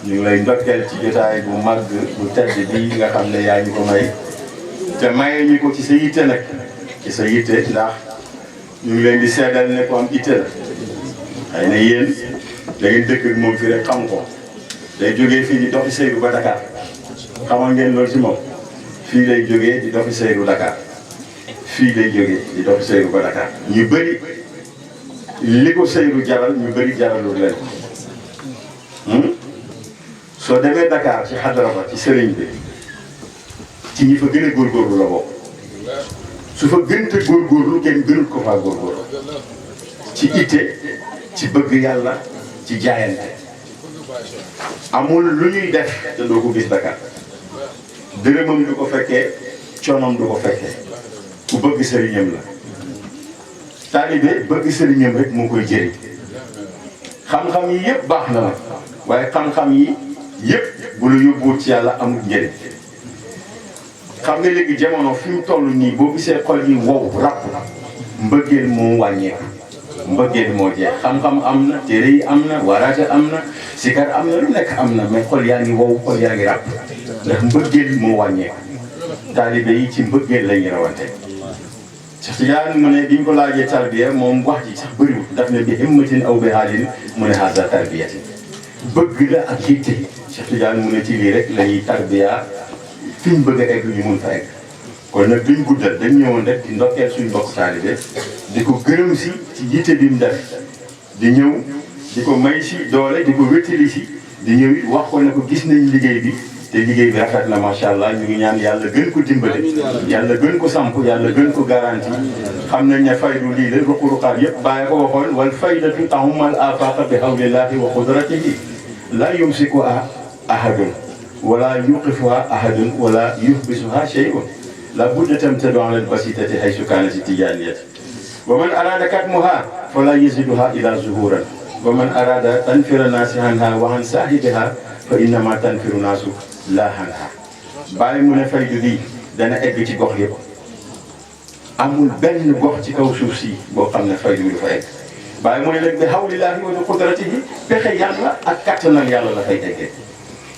ñu ngi lay ndokkeel ci jotaay bu màgg bu tedd bi nga xam ne yaa ñu ko may te maye ñu ko ci sa yitte nag ci sa yitte ndax ñu ngi leen di seedal ne ko am itte la xëy na yéen da ngeen dëkk ak moom fii rek xam ko day jógee fii di doxi Seydou ba Dakar xamal ngeen loolu ci moom fii lay jógee di doxi Seydou Dakar fii lay jógee di doxi Seydou ba Dakar ñu bëri li ko Seydou jaral ñu bëri jaralul leen soo demee Dakar ci xadara ba ci sëriñ bi ci ñi fa gën a góorgóorlu la bokk su fa gënte góorgóorlu kenn gënut ko faa góorgóorlu ci itte ci bëgg yàlla ci jaayante amul lu ñuy def te doo ko gis Dakar dërëmam du ko fekkee coonam du ko fekkee ku bëgg sëriñam la taalibe bëgg sëriñam rek moo koy jëriñ xam-xam yi yëpp baax na la waaye xam-xam yi yëpp bu la yóbbuwut ci yàlla amul njëriñ xam nga léegi jamono fi mu toll nii boo gisee xol yi wow ràpp mbëggeel moo wàññeeku mbëggeel moo jeex xam-xam am na téere yi am na waraate am na sikar am na lu nekk am na mais xol yaa ngi wow xol yaa ngi ràpp ndax mbëggeel moo wàññeeku taalibe yi ci mbëggeel lañuy rawante Cheikh Tidiane mu ne biñ ko laajee tarbiya moom wax ji sax bëriwul daf ne bi himmatin aw bi haalin mu ne haza tarbiyati bëgg la ak yitte Cheikh Tidiane mu ne ci lii rek la ñuy tarbiya fi ñu bëgg a egg ñu mun fa egg kon nag duñ guddal dañ ñëwoon rek di ndokkeel suñ mbokk taalibe di ko gërëm si ci yitte bi mu def di ñëw di ko may si doole di ko wéttali si di ñëw it wax ko ne ko gis nañ liggéey bi te liggéey bi rafet na macha allah ñu ngi ñaan yàlla gën ko dimbale yàlla gën ko samp yàlla gën ko garanti xam nañ ne faydu lii la ruqu-ruqaat yëpp bàyyi ko waxoon wal faydatu tahumal afaqa bi hawlillahi wa qudratihi la yumsikuha ahadun wala yuqifuha ahadun wala yuhbisuha shay'un la budda tamtadu ala albasitati haysu kanat tijaniyat wa man arada katmuha fala yaziduha ila zuhuran wa man arada tanfira nasi anha wa an sahibiha fa innama tanfiru nasu la anha bàyyi mu ne faydu bi dana egg ci gox yëpp amul benn gox ci kaw suuf si boo xam ne faydu bi du fa egg bàyyi mu ne nag bi hawlillahi wa bi qudratihi pexe yàlla ak kattanal yàlla la fay eggee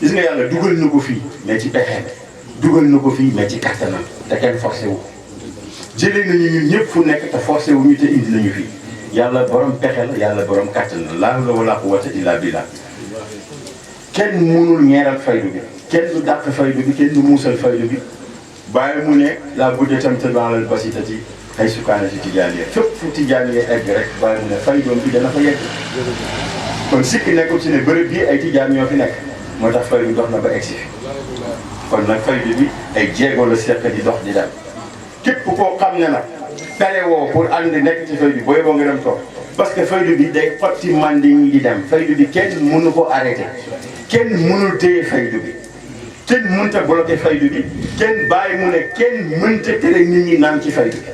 gis nga yàlla dugal na ko fii mais ci pexe dugal na ko fii mais ci kattanal te kenn forcé wu jëlee nañu ñun ñëpp fu nekk te forcé wu ñu te indi nañu fii yàlla borom pexe la yàlla borom kattanal laa hawla wala quwwata illa billah kenn mënul ñeeral faydu bi kenn du dàq faydu bi kenn du muusal faydu bi bàyyi mu ne la budde tam te dans la basitati ay sukaana si tijaaniya fépp fu tijaaniya egg rek bàyyi mu ne faydoom bi dana fa yegg kon sikki nekkul ci ne bërëb bii ay tijaan ñoo fi nekk moo tax faydu dox na ba egg si fi kon nag faydu bi ay jéego la seq di dox di dem képp koo xam ne nag pare woo pour ànd nekk ci faydu booy boo nga dem toog parce que faydu bi day xotti manding di dem faydu bi kenn mënu ko arrêté kenn mënul téye faydu bi kenn mënta bloqué faydu bi kenn bàyyi mu ne kenn mënta tere nit ñi naan ci faydu bi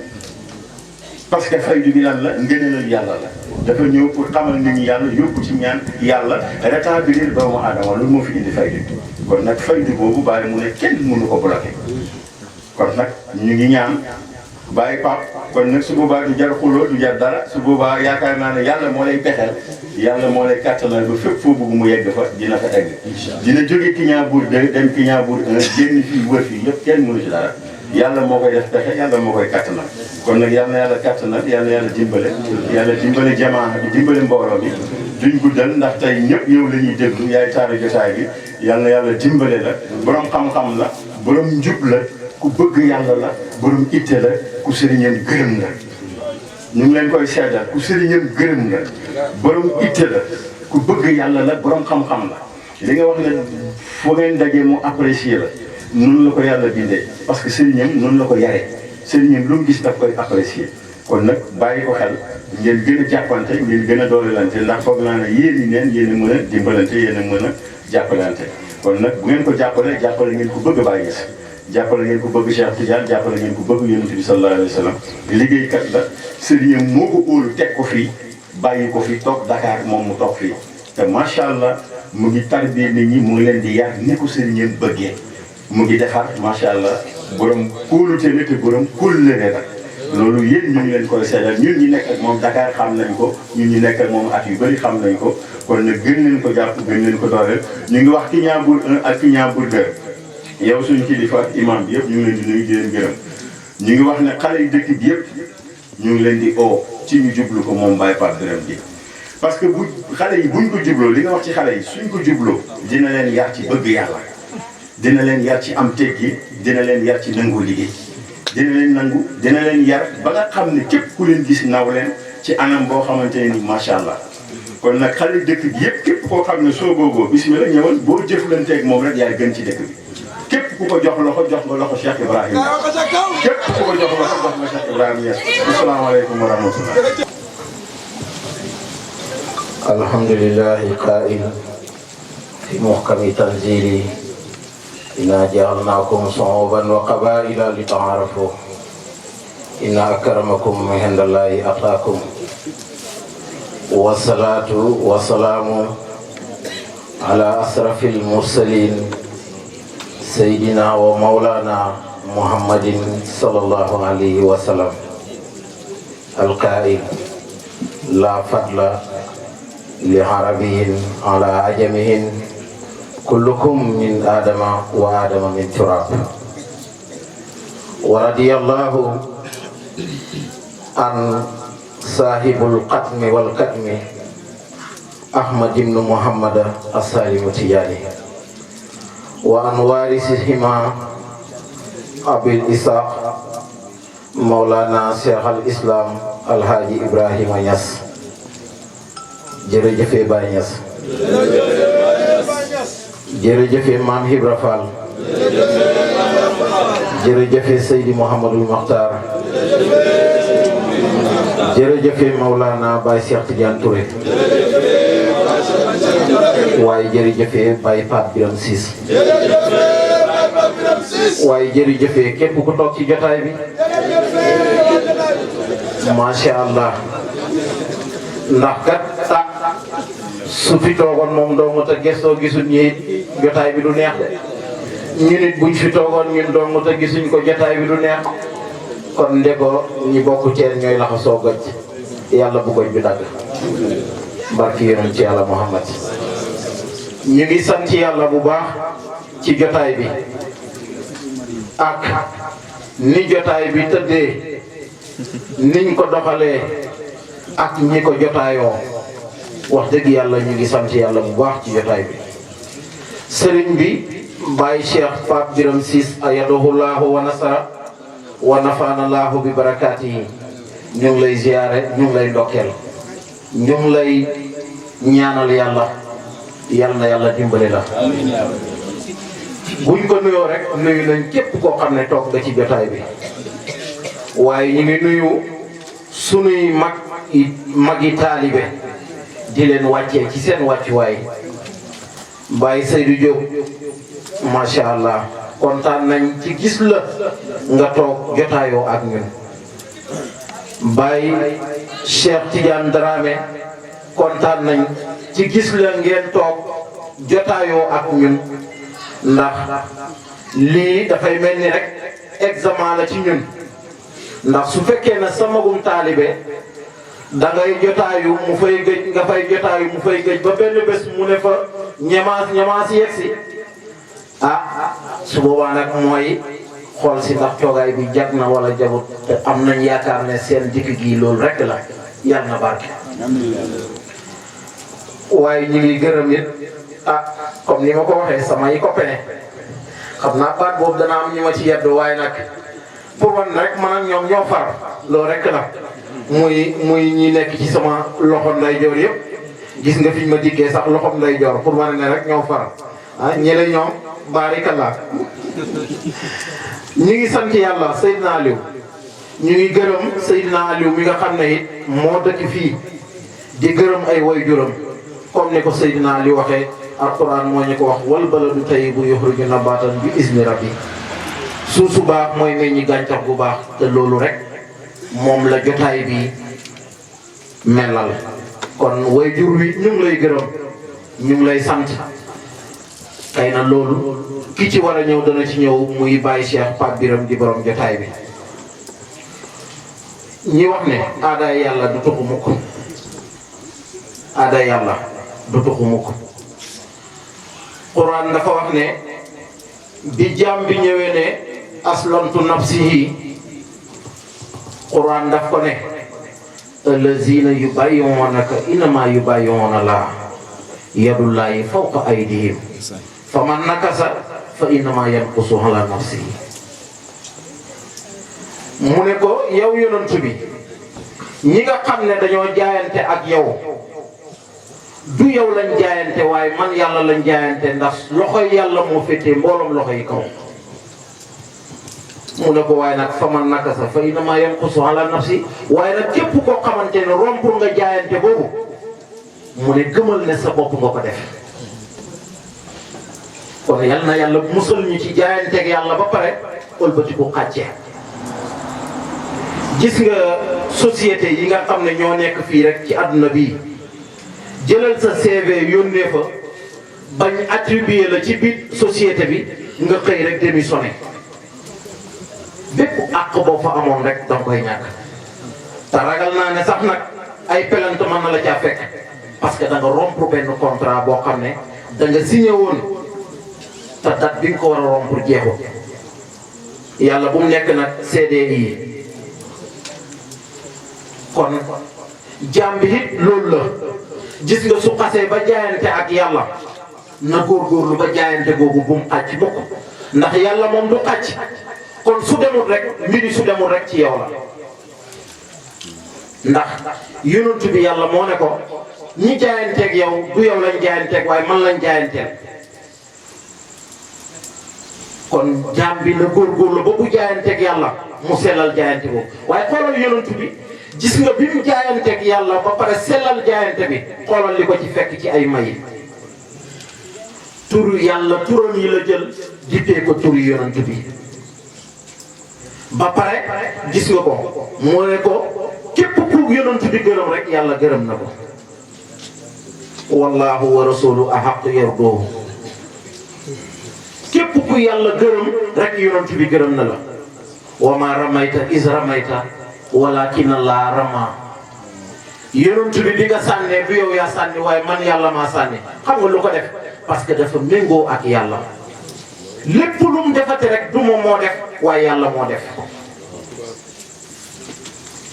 parce que faydu bi lan la ngëneelal yàlla la dafa ñëw pour xamal nit ñi yàlla yóbbu ci ñaan yàlla rétablir doomu aadama loolu moo fi indi faydu bi kon nag faydu boobu bàyyi mu ne kenn mënu ko bloqué kon nag ñu ngi ñaan bàyyi Pape kon nag su boobaa du jar xuloo du jar dara su boobaa yaakaar naa ne yàlla moo lay pexeel yàlla moo lay kattanal ba fépp foo bëgg mu yegg fa dina fa egg dina jóge Kignanbour 2 dem Kignanbour 1 génn fii wër fii yëpp kenn mënu ci dara yàlla moo koy def pexe yàlla moo koy kattanal kon nag yal na yàlla kattanal yal na yàlla dimbale jamaa bi dimbale mbooloo bi duñ guddal ndax tey ñëpp yow la ñuy déglu yaay taaru jotaay bi yal na yàlla dimbale la borom xam-xam la borom njub la ku bëgg yàlla la borom itte la ku sëriñam gërëm la ñu ngi leen koy seedal ku sëriñam gërëm la borom itte la ku bëgg yàlla la borom xam-xam la li nga wax ne foo ngeen dajee mu apprécier la noonu la ko yàlla bindee parce que sëriñam noonu la ko yaree sëriñam lu mu gis daf koy apprécier kon nag bàyyi ko xel ngeen gën a jàppante ngeen gën a doolelante ndax foog naa ne yéen ñi neen yéen a mën a dimbalante yéen a mën a jàppalante kon nag bu ngeen ko jàppale ngeen ko bëgg a bàyyi jàppale ngeen ko bëgg Cheikh Tidiane jàppale ngeen ko bëgg Yonent bi sallallahu alayhi wa sallam liggéeykat la sëriñam moo ko óolu teg ko fii bàyyi ko fi toog Dakar moom mu toog fii te macha allah mu ngi tarbiyee nit ñi mu ngi leen di yar ni ko sëriñam bëggee mu ngi defar macha allah borom kóolute la te borom kóllëre la loolu yéen ñu ngi leen koy seedal ñun ñi nekk ak moom Dakar xam nañ ko ñun ñi nekk ak moom at yu bëri xam nañ ko kon nag gën leen ko jàpp gën leen ko dooleel ñu ngi wax Kignanbour 1 ak Kignanbour 2 yow suñu kilifa imam bi yëpp ñu ngi leen di nuyu di leen gërëm ñu ngi wax ne xale yu dëkk bi yëpp ñu ngi leen di oo ci ñu jublu ko moom Baye Pape Birame bi parce que bu xale yi buñ ko jubloo li nga wax ci xale yi suñ ko jubloo dina leen yar ci bëgg yàlla dina leen yar ci am teggi dina leen yar ci nangu liggéey dina leen yar ba nga xam ne képp ku leen gis naw leen ci anam boo xamante ne ni macha allah kon nag xale dëkk bi yëpp képp koo xam ne soo booboo bismillah ñëwal boo jëflanteeg moom rek yaay gën ci dëkk bi képp ku ko jox loxo jox nga loxo Cheikh Ibrahima képp ku ko jox loxo jox nga Cheikh Ibrahima Niass asalaamaaleykum wa rahmatullah. alhamdulillahi qaa'il fi muhkami tanzili inna ja'alnakum shu'uban wa qabaa'ila li ta'arafu inna akramakum indallahi atqakum wa salatu wa salamu ala asrafil mursalin sayyidina wa maulana muhammadin sallallahu alayhi wa sallam al-qaa'il la fadla li arabiyin ala ajamihin kullukum min adama wa adama min turab wa radiyallahu an sahibul qatmi wal katmi ahmad ibn muhammad as-salimu tijani wa an warisihima abil ishaq maulana cheikh al islam alhaji ibrahima Niass jërëjëfe Baye Niass jërëjëfe Maam Ibra Fall jërëjëfe Seydi Mouhamadul Makhtar jërëjëfe Maulana Baye Cheikh Tidiane Touré waaye jërëjëfe Baye Pape Birame Ciss waaye jërëjëfe képp ku toog ci jotaay bi macha allah ndax kat su fi toogoon moom dong te gëstoo gisul ñi jotaay bi du neex de ñu nit buñ fi toogoon ñun dong te gisuñ ko jotaay bi du neex kon ndeko ñi bokk ceen ñooy laxa soo goj yàlla bu goj bi dagg barki yonent ci yàlla Muhammad ñu ngi sant yàlla bu baax ci jotaay bi ak ni jotaay bi tëddee niñ ko doxalee ak ñi ko jotaayoo wax dëgg yàlla ñu ngi sant yàlla bu baax ci jotaay bi sëriñ bi Baye Cheikh Pape Birame Ciss ayadahullahu wa nasara wa nafaanallahu bi barakaatihi ñu ngi lay ziyaare ñu ngi lay ndokkeel ñu ngi lay ñaanal yàlla yal na yàlla dimbali la buñ ko nuyoo rek nuyu nañ képp koo xam ne toog nga ci jotaay bi waaye ñu ngi nuyu sunuy magi taalibe di leen wàccee ci seen wàccuwaay Baye Seydou Diop macha allah kontaan nañ ci gis la nga toog jotaayoo ak ñun Baye Cheikh Tidiane Dramé kontaan nañ ci gis la ngeen toog jotaayoo ak ñun ndax lii dafay mel ni rek examen la ci ñun ndax su fekkee ne sa magum taalibe da ngay jotaayu mu fay gëj nga fay jotaayu mu fay gëj ba benn bés mu ne fa ñemaas yegsi su boobaa nag mooy xool si ndax toogaay bi jag na wala jagut te am nañ yaakaar ne seen dikk gi loolu rek la yàlla na barke waaye ñu ngi gërëm it comme ni ma ko waxee samay copain xam naa baat boobu dana am ñu ma ci yeddu waaye nag pour man rek man ak ñoom ñoo far loolu rek la muy ñi nekk ci sama loxo ndeyjoor yëpp gis nga fi ñu ma dikkee sax loxom ndeyjoor pour wane ne rek ñoo far ñeneen ñoom baarikallah ñu ngi sant yàlla Seydina Aliou ñu ngi gërëm Seydina Aliou mi nga xam ne it moo dëkk fii di gërëm ay waajuram comme ni ko Seydina Aliou waxee alquran moo ñu ko wax wal baladu tayyibu yuxriju nabaatan bi izni rabbi suuf su baax mooy meññi gàncax bu baax te loolu rek moom la jotaay bi melal kon waajur wi ñu ngi lay gërëm ñu ngi lay sant xëy na loolu ki ci war a ñëw dana ci ñëw muy Baye Cheikh Pape Biram di borom jotaay bi ñi wax ne aada yàlla du tuxu mukk aada yàlla du tuxu mukk Quran dafa wax ne bi jaam bi ñëwee ne aslamtu nafsihi Quran daf ko ne allazina yubayyi'unaka innama yubayyi'una la yadullahi fawqa aydihim faman nakasa fa innama yanqusu ala nafsihi mu ne ko yow yonent bi ñi nga xam ne dañoo jaayante ak yow du yow lañ jaayante waaye man yàlla lañ jaayante ndax loxoy yàlla moo féetee mbooloom loxo yi kaw mu ne ko waaye nag fa man nakasa fa innama yanqusu ala nafsi waaye nag képp koo xamante ne rompul nga jaayante boobu mu ne gëmal ne sa bopp nga ko def kon yal na yàlla musal ñu ci jaayanteeg yàlla ba pare ëlbati ko xàcce gis nga société yi nga xam ne ñoo nekk fii rek ci àdduna bi jëlal sa CV yónnee fa bañ attribué la ci biir société bi nga xëy rek démissionné bépp àq boo fa amoon rek danga koy ñàkk te ragal naa ne sax nag ay pelante mën na la caa fekk parce que da nga rompre benn contrat boo xam ne da nga signé woon te date bi nga ko war a rompre jeexul yàlla bu mu nekk nag CDI kon jaam bi it loolu la gis nga su xasee ba jaayante ak yàlla na góorgóorlu ba jaayante googu bu mu xàcc mukk ndax yàlla moom du xàcc kon su demul rek mbiri su demul rek ci yow la ndax yonent bi yàlla moo ne ko ñi jaayanteeg yow du yow lañ jaayanteeg waaye man lañ jaayanteel kon jaam bi na góorgóorlu ba bu jaayanteeg yàlla mu sellal jaayante boobu waaye xoolal yonent bi gis nga bi mu jaayanteeg yàlla ba pare sellal jaayante bi xoolal li ko ci fekk ci ay may turu yàlla turam yi la jël dippee ko turu yonent bi ba pare gis nga ko moo ne ko képp ku yonent bi gërëm rek yàlla gërëm na ko wallahu wa rasuluhu ahaqqu yarduhu képp ku yàlla gërëm rek yonent bi gërëm na la wa ma ramayta is ramayta walakin Allah rama yonent bi di nga sànnee du yow yaa sànni waaye man yàlla maa sànni xam nga lu ko def parce que dafa méngoo ak yàlla lépp lu mu defate rek du moom moo def waaye yàlla moo def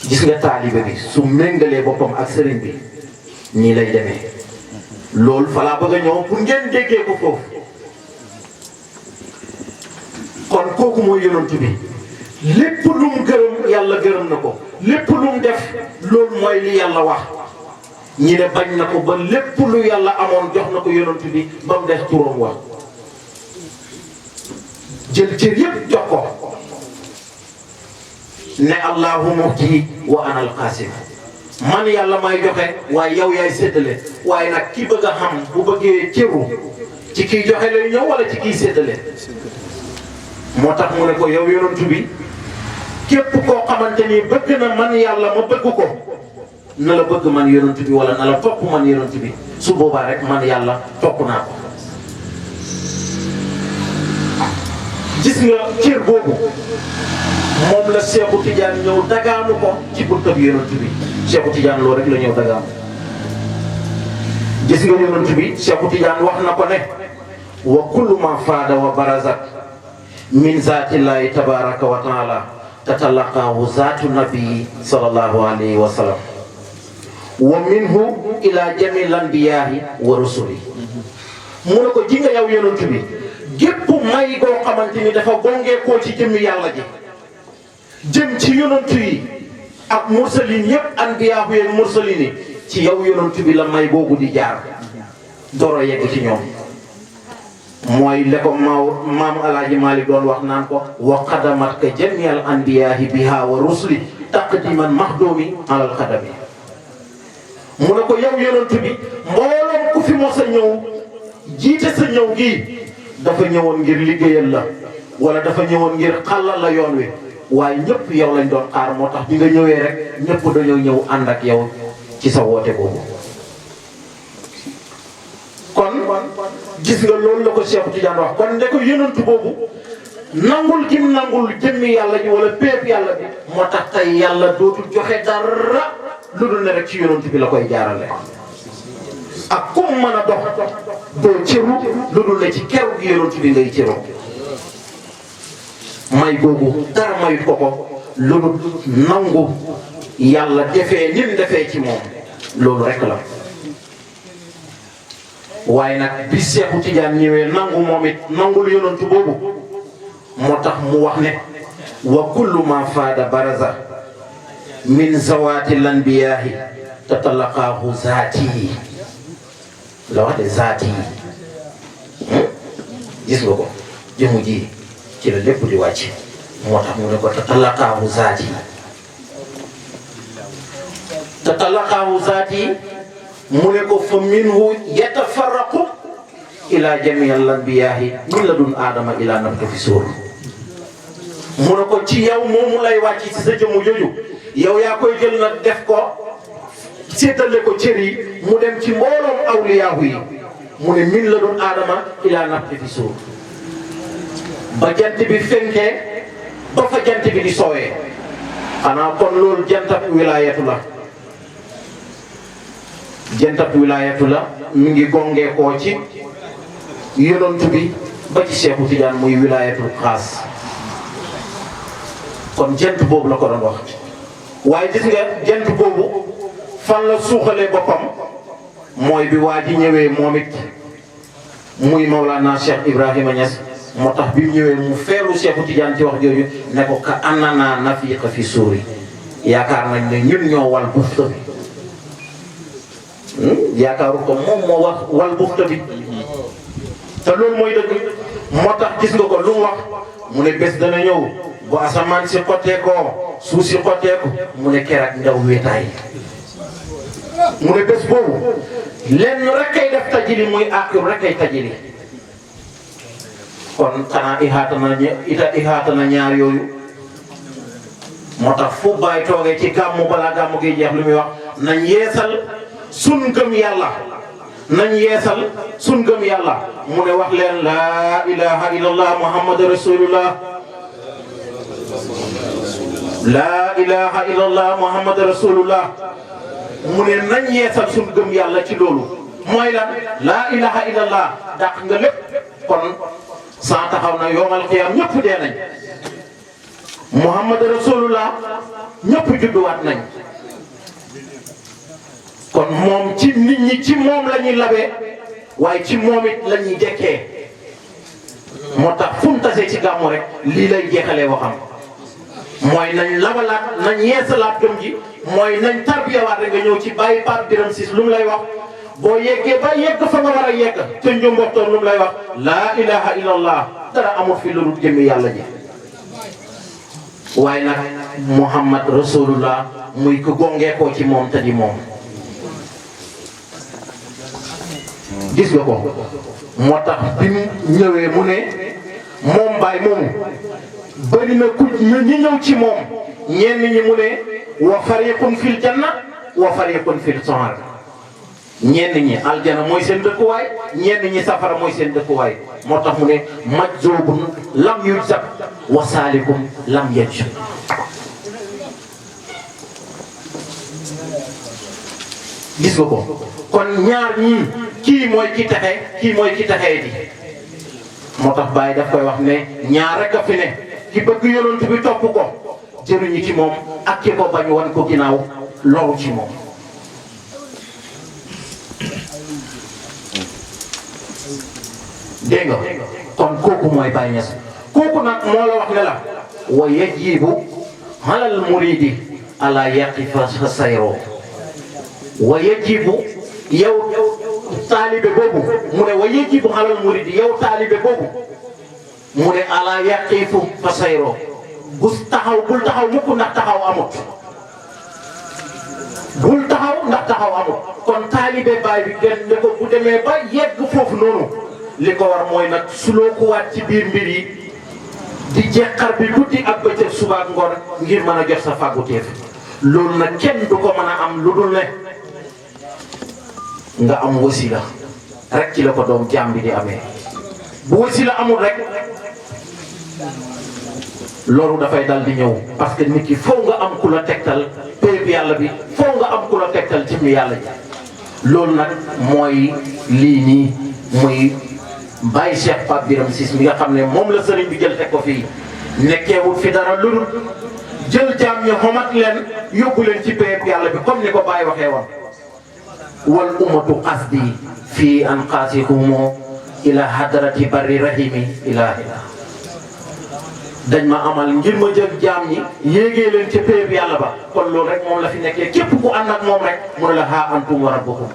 gis nga taalibe bi su méngalee boppam ak sëriñ bi nii lay demee loolu fa laa bëgg a ñëw pour ngeen déggee ko foofu kon kooku mooy yonent bi lépp lu mu gërëm yàlla gërëm na ko lépp lu mu def loolu mooy li yàlla wax ñi ne bañ na ko ba lépp lu yàlla amoon jox na ko yonent bi ba mu def turam wax jël cër yépp jox ko ne allahu muhti wa ana alqasim man yàlla may joxe waaye yow yaay séddale waaye nag ki bëgg a xam bu bëggee cëru ci kiy joxe lay ñëw wala ci kiy séddale moo tax mu ne ko yow yonent bi képp koo xamante ni bëgg na man yàlla ma bëgg ko na la bëgg man yonent bi wala na la topp man yonent bi su boobaa rek man yàlla topp naa ko gis nga cër boobu moom la Seexu Tijaan ñëw dagaanu ko ci buntab yonent bi Seexu Tijaan loolu rek la ñëw dagaanu gis nga yonent bi Seexu Tijaan wax na ko ne wa kullu ma faada wa barazat min zaatillahi tabaraka wa taala tatalaqaahu zaatu nabii sallallahu alayhi wa sallam wa minhu ila jamil anbiyaahi wa rusuli mu ne ko ji nga yow yonent bi gépp may goo xamante ni dafa bongeekoo ci jëmmi yàlla ji jëm ci yonent yi ak mursalin yépp anbiyaahu yeeg mursalin yi ci yow yonent bi la may boobu di jaar doro yegg ci ñoom mooy le ko maam alaaji Maalik doon wax naan ko wa qadamat ka jamiyal anbiyaahi biha wa rusuli taqdiman maxdumi alal qadami mu ne ko yow yonent bi mbooloom ku fi mos a ñëw jiite sa ñëw gi dafa ñëwoon ngir liggéeyal la wala dafa ñëwoon ngir xàllal la yoon wi waaye ñëpp yow lañ doon xaar moo tax bi nga ñëwee rek ñëpp dañoo ñëw ànd ak yow ci sa woote boobu. kon gis nga loolu la ko Cheikh Tidiane wax kon ne ko yonent boobu nangul gim nangul jëmmi yàlla ji wala péep yàlla bi moo tax tey yàlla dootul joxe dara lu dul ne rek ci yonent bi la koy jaarale. ak kum mën a dox doo cëru lu dul ne ci keru gi yonent bi ngay cëru may googu dara mayut ko lu dul nangu yàlla defee nim defee ci moom loolu rek la. waaye nag bi Seexu Tijaan ñëwee nangu moom it nangul yonent boobu moo tax mu wax ne wa kullu ma faada baraza min zawaati lanbiyaahi tatalaqaahu zaati yi la wax de zaati yi gis nga ko jëmu ji ci la lépp di wàcc moo tax mu ne ko tatalaqaahu zaati yi tatalaqaahu zaati yi mu ne ko fa minhu yatafarraqu ila jamii al-anbiyaahi min ladun aadama ila nafxi fi suur mu ne ko ci yow moomu lay wàcc ci sa jëmu jooju yow yaa koy jël nag def ko séddale ko cër yi mu dem ci mbooloom awliyaahu yi mu ne min ladun aadama ila nafxi fi suur ba jant bi fenkee ba fa jant bi di soowee xanaa kon loolu jantab wilaayatu la. jantab wilaayatu la mi ngi gongee koo ci yonent bi ba ci Seexu Tijaan muy wilaayatul xaas kon jant boobu la ko doon wax waaye gis nga jant boobu fan la suuxalee boppam mooy bi waa ji ñëwee moom it muy Mawlana Cheikh Ibrahima Niass moo tax bi mu ñëwee mu feelu Seexu Tijaan ci wax jooju ne ko ka annana nafiqa fi suuri yaakaar nañ ne ñun ñoo wal bufta bi yaakaaru ko moom moo wax wal bufta bi te loolu mooy dëgg moo tax gis nga ko lu mu wax mu ne bés dana ñëw bu asamaan si xotteekoo suuf si xotteeku mu ne keroog ndaw wéetaay mu ne bés boobu lenn rek kay def tajili muy àqir rek kay tajili kon xanaa ihaata na ñaar yooyu moo tax fu baay toogee ci gàmmu balaa gàmmu gi jeex lu muy wax nañ yeesal sun gëm yàlla nañ yeesal sun gëm yàlla mu ne wax leen laa ilaha illallah muhammad rasulullah laa ilaha illallah muhammad rasulullah mu ne nañ yeesal sun gëm yàlla ci loolu mooy lan laa ilaha illallah dàq nga lépp kon saa taxaw na yoomal xiyaam ñëpp dee nañ muhammad rasulullah ñëpp judduwaat nañ kon moom ci nit ñi ci moom la ñuy labee waaye ci moom it la ñuy dekkee moo tax fu mu tasee ci gàmmu rek lii lay jeexalee waxam mooy nañ labalaat nañ yeesalaat gëm ji mooy nañ tarbiyawaat rek nga ñëw ci bàyyi Pape Biram Ciss lu mu lay wax boo yeggee ba yegg fa nga war a yegg te njomboxtoon lu mu lay wax laa ilaha illallah dara amul fi lu dul jëmmi yàlla ji waaye nag muhammad rasulullah muy ko gongeekoo ci moom te di moom gis nga ko moo tax bi mu ñëwee mu ne moom baay moomu bëri na ku ñi ñëw ci moom ñenn ñi mu ne wa fariqun fil janna wa fariqun fil sa'ir ñenn ñi aljana mooy seen dëkkuwaay ñenn ñi safara mooy seen dëkkuwaay moo tax mu ne majzubun lam yujzab wa salikun lam yajzab gis nga ko kon ñaar ñii kii mooy ki texe kii mooy ki texee di moo tax Baye daf koy wax ne ñaar rek a fi ne ki bëgg yonent bi topp ko jëriñu ci moom ak ki ko bañ wan ko ginnaaw loru ci moom dégg nga kon kooku mooy Baye Niass kooku nag moo la wax ne la wa yajibu halal muridi ala yaqifa sayro wa yajibu yow taalibe boobu mu ne wa yajibu halal muridi yow taalibe boobu mu ne ala yaqifu fa sayro bul taxaw mukk ndax taxaw amut bul taxaw ndax taxaw amut kon taalibe Baay bi den ne ko bu demee ba yegg foofu noonu li ko war mooy nag suloo ko waat ci biir mbir yi di jeexar bi guddi ak bëccëg suba ak ngoon ngir mën a jot sa fàgguteef loolu nag kenn du ko mën a am lu dul ne nga am wasila rek ci la ko doom jaam bi di amee bu wasila amul rek loolu dafay dal di ñëw parce que nit ki foo nga am ku la tegtal péeb yàlla bi foo nga am ku la tegtal ci mi yàlla ji loolu nag mooy lii nii muy Baye Cheikh Pape Biram Ciss mi nga xam ne moom la sëriñ bi jël teg ko fii nekkeewul fi dara lu dul jël jaam ñi xomat leen yóbbu leen ci péeb yàlla bi comme ni ko Baye waxee woon wal ummatu qasdi fii an qaasihumu ila hadrati barri rahimi ilahina dañ ma amal ngir ma jël jaam ñi yéegee leen ca péeb yàlla ba kon loolu rek moom la fi nekkee képp ku ànd ak moom rek mu ne la haa antum wa rabbukum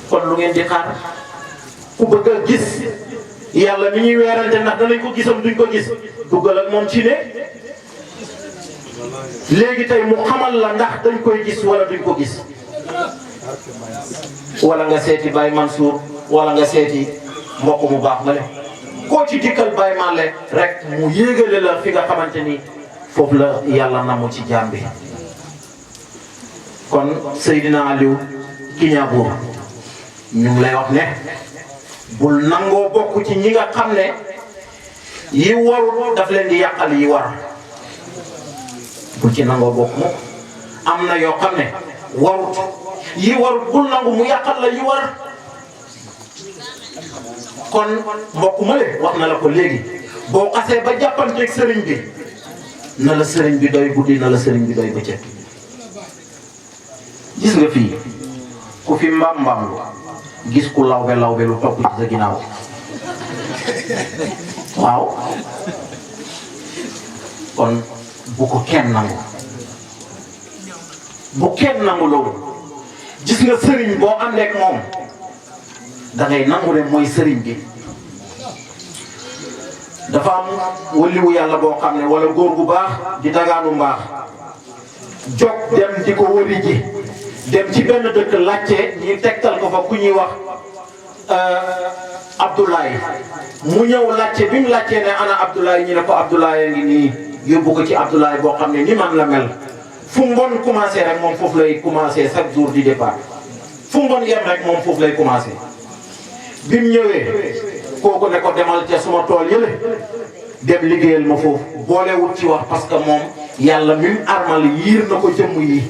kon lu ngeen di xaar ku bëgg a gis yàlla mi ñuy weerante ndax danañ ko gisam duñ ko gis duggal ak moom ci ne léegi tey mu xamal la ndax dañ koy gis wala duñ ko gis wala nga seeti Baye Mansour wala nga seeti mbokk mu baax ma le koo ci dikkal Baye Malle rek mu yéegale la fi nga xamante ni foofu la yàlla namu ci jaam bi kon Seydina Aliou Kiñaabour ñu ngi lay wax ne bul nangoo bokk ci ñi nga xam ne yi warul daf leen di yàqal yi war bul ci nangoo bokk moom am na yoo xam ne warut yi warut bul nangu mu yàqal la yi war kon mbokk ma le wax na la ko léegi boo xasee ba jàppanteeg sëriñ bi na la sëriñ bi doy guddi na la sëriñ bi doy bëccëg gis nga fii ku fi mbaam lu gis ku lawbe lu topp ci sa ginnaaw waaw kon bu ko kenn nangu bu kenn nangu loolu gis nga sëriñ boo àndeek moom da ngay nangu ne mooy sëriñ bi dafa am waliwu yàlla boo xam ne wala góor gu baax di dagaanu mbaax jóg dem di ko wëri ji dem ci benn dëkk laajte ñi tegtal ko fa ku ñuy wax Abdoulaye mu ñëw laajte bi mu laajtee ne ana Abdoulaye ñu ne ko Abdoulaye ngi nii yóbbu ko ci Abdoulaye boo xam ne ni man la mel fu mbon commencé rek moom foofu lay commencé chaque jour di départ fu mbon yem rek moom foofu lay commencé bi mu ñëwee kooku ne ko demal ca suma tool yële dem liggéeyal ma foofu boolewut ci wax parce que moom yàlla mi mu armal yiir na ko jëmm yi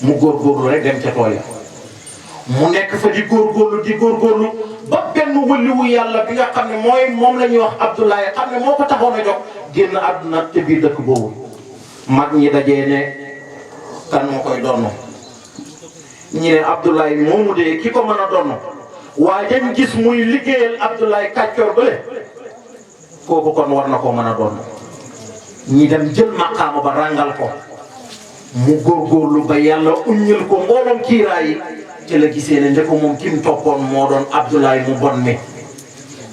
mu góorgóorlu rek dem ca tool ya mu nekk fa di góorgóorlu ba benn wëliwu yàlla bi nga xam ne mooy moom la ñuy wax Abdoulaye xam ne moo ko taxoon a jóg génn àdduna te biir dëkk boobu mag ñi dajee ne kan moo koy donn ñi ne Abdoulaye moomu de ki ko mën a donn waaye dañ gis muy liggéeyal Abdoulaye kàccoor bële kooku kon war na ko mën a donn ñi dem jël maqaama ba ràngal ko mu góorgóorlu ba yàlla uññal ko mbooloom kiiraay yi ci la gisee ne ndeko moom ki mu toppoon moo doon Abdoulaye mu bon mi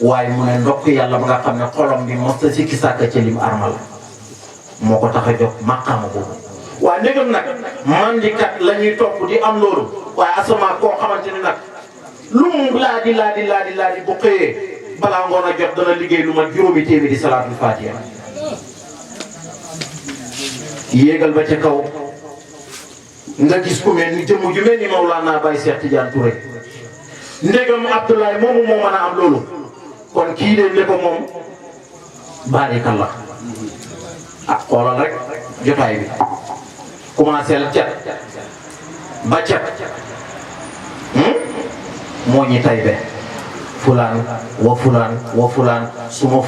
waaye mu ne ndokk yàlla ba nga xam ne xolom bi mos ta sikki sàkk ci lim armal moo ko tax a jóg maqaama boobu waaye ndegam nag mandikat la ñuy topp di am loolu waaye asamaan koo xamante ne nag lu mu laa di bu xëyee balaa ngoon a jot dana liggéey lu mat juróomi téeméeri salaatul faatiha yéegal ba ca kaw nga gis ku mel ni jëmm ju mel ni Mawlana Baye Cheikh Tidiane Touré ndegam Abdoulaye moomu moo mën a am loolu kon kii de ne ko moom baarikallah ah xoolal rek jotaay bi commencé la cat ba cat moo ñi tay be fulaan wa fulaan suma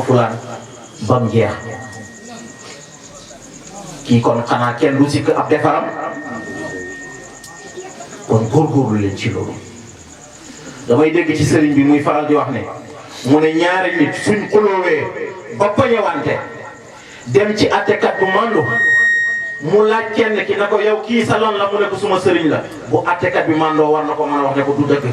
fulaan bam jeex kii kon xanaa kenn du sikk ab defaram kon góorgóorlu leen ci loolu damay dégg ci sëriñ bi muy faral di wax ne mu ne ñaari nit suñ xuloowee ba poñewante dem ci attekat bu mandu mu laaj kenn ki na ko yow kii sa lan la mu ne ko suma sëriñ la bu attekat bi mandoo war na ko mën a wax ne ko du dëgg